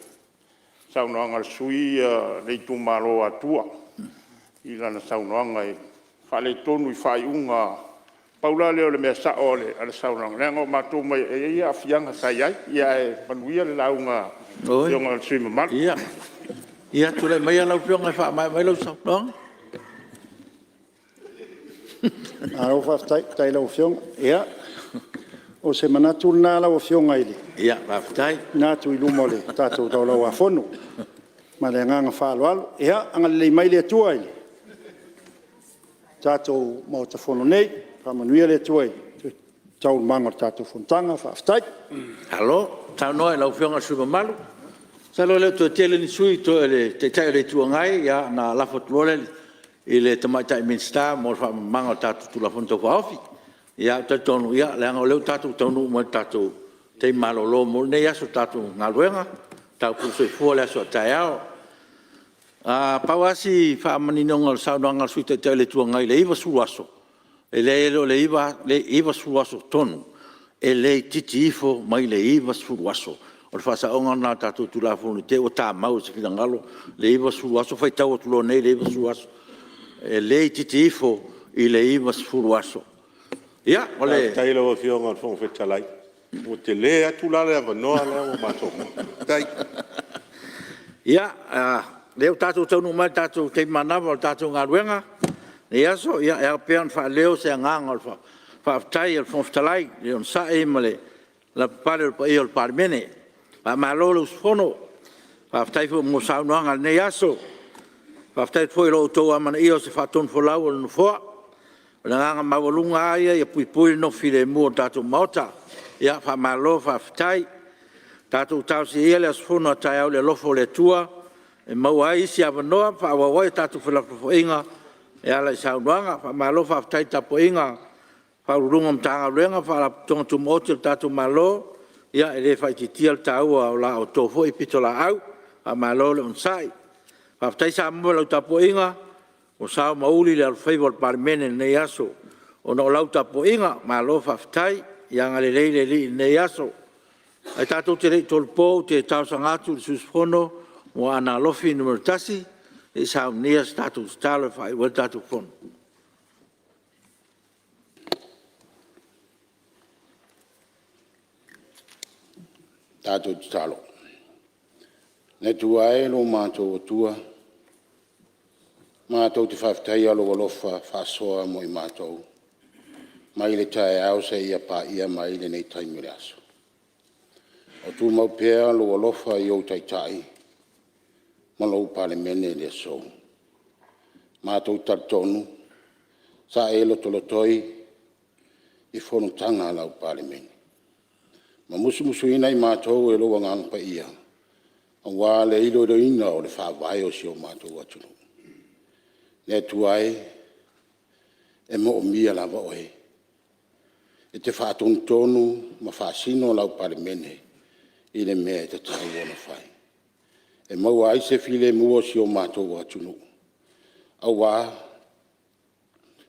saunoaga a le sui usufono le itumalo o Atua i lana saunoaga e faaletonu i faaiuga. Pau la lea o le mea sao o le saunoaga, leaga o matou mai… e i ai aafiaga sa i ai. Ae manuia le lauga a le Afioga i le sui usufono mamalu. Ia tulai maia lau Afioga e faamaea mai lau saunoaga. Malo faafetai i lau Afioga. Ia, o se manatu lena lau Afioga e tuuina atu i luma o le tatou Laulau-a-Fono ma le agaga faaaloalo. Ia agalelei mai le Atua i le tatou Maota Fono nei, faamanuia le Atua i taualumaga o le tatou fonotaga. Faafetai. Malo saunoa i lau Afioga i le sui usufono mamalu. Masalo e le o toe tele ni sui usufono totoe o le Taitai o le Itu Agai ona lafo atu loa lea i le Tamaitai Minisita mo le faamalamalamaga o le tatou Tulafono Tau Faaofi. Ae ou te talitonu leaga o lea ua tatou taunuu mai i le tatou taimi malolo mo lenei aso o le tatou galuega, tatou soifua le aso a taeao. Na pau lava si faamaninoga o le saunoaga a le Sui Taitai o le Itu Agai i le 90 aso, e leai e le o le 90 aso tonu, e le itiiti ifo mai le 90 aso. O le faasaoga lena o le tatou Tulafono i te i ua ta mau i se finagalo le 90 aso, faitau atu loa nei le 90 aso. E le itiiti ifo i le 90 aso. Ia o le… Faafetai i lau Afioga i le Fofoga Fetalai, ua tele atu la le avanoa lea ua matou maua. Ia, o lea ua tatou taunuu mai i le tatou taimi manava o le tatou galuega i lenei aso. E ao pea ona faaleo se agaga o le faafetai a le Fofoga Fetalai i le onosai ma le lavapapale o le paia o le Palemene. Faamalo le usufono, faafetai foi mo saunoaga i lenei aso. Faafetai atu foi i lo outou amanaia o se faatonufolau a le Nofoa. O le agaga maualuga lava ia ia puipui le nofo filemu o le tatou Maota. Ia faamalo faafetai. Tatou talosia ia le aso Fono a taeao i le alofa o le Atua e maua ai isi avanoa e faaauau ai a tatou felafolafoaiga e ala i saunoaga. Faamalo faafetai i le tapuaiga a Ofisa Sili o Pulega o Matagaluega ma Faalapotopotoga Tumaoti a le tatou Malo, e le faaitiitia le taua o la outou foi pitolaau. Faamalo le onosai. Faafetai Samoa i lau tapuaiga ua sao ma uli le alofaiva o le Palemene i lenei aso ona o lau tapuaiga. Malo faafetai. Ia agalelei le Alii i lenei aso. Ae tatou te le i tolopo ou te talosaga atu i le sui usufono mo Aana Alofi 1 se i saunia se tatou tatalo e faaiu ai le tatou Fono. Tatou tatalo. Le Atua e lo matou Atua, matou te faafetaia lou alofa faasoa mo i matou mai le taeao seia paia mai lenei taimi o le aso. O tumau pea lou alofa i ou Taitai ma lou Palemene i le aso. Matou te talitonu sa e lotolotoi i fonotaga a lau Palemene ma musumusuina i matou e lou Agaga Paia aua le iloiloina o le Faavae o si o matou atunuu. Le Atua e, e moomia lava Oe, e te faatonutonu ma faasino lau Palemene i le mea e tatau ona fai, e maua ai se filemu o si o matou atunuu aua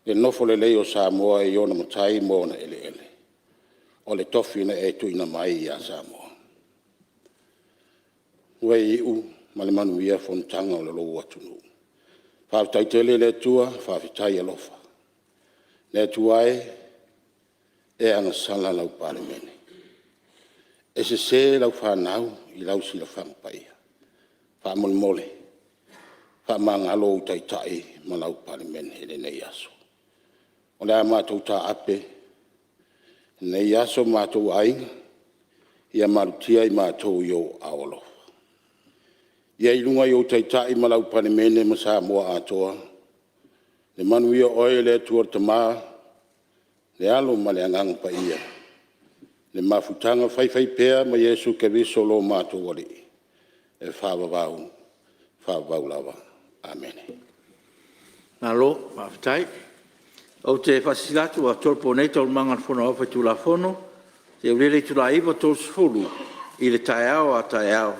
le nofo lelei o Samoa i ona matai ma ona eleele, o le tofi na e tuuina mai ia Samoa. Ua iu ma le manuia fonotaga a lou atunuu. Faafetai tele le Atua, faafetai alofa. Le Atua e, e agasala lau Palemene. E sese lau fanau i lau silafaga paia. Faamolemole, faamagalo ou Taitai ma lau Palemene i lenei aso. O le a matou taape lenei aso ma matou aiga, ia malutia i matou i ou aao alofa. Ia i luga i ou Taitai ma lau Palemene ma Samoa atoa, ia manuia oe le Atua le Tama, le Alo ma le Agaga Paia, le mafutaga faifaipea ma Iesu Keriso lo matou Alii, e faavavau, faavavau lava. Amene. Malo faafetai. Ou te faasilasila atu ua tolopo nei Taualumaga a le Fono Aoao Faitulafono seia aulia le itula e 9:30 i le taeao a taeao.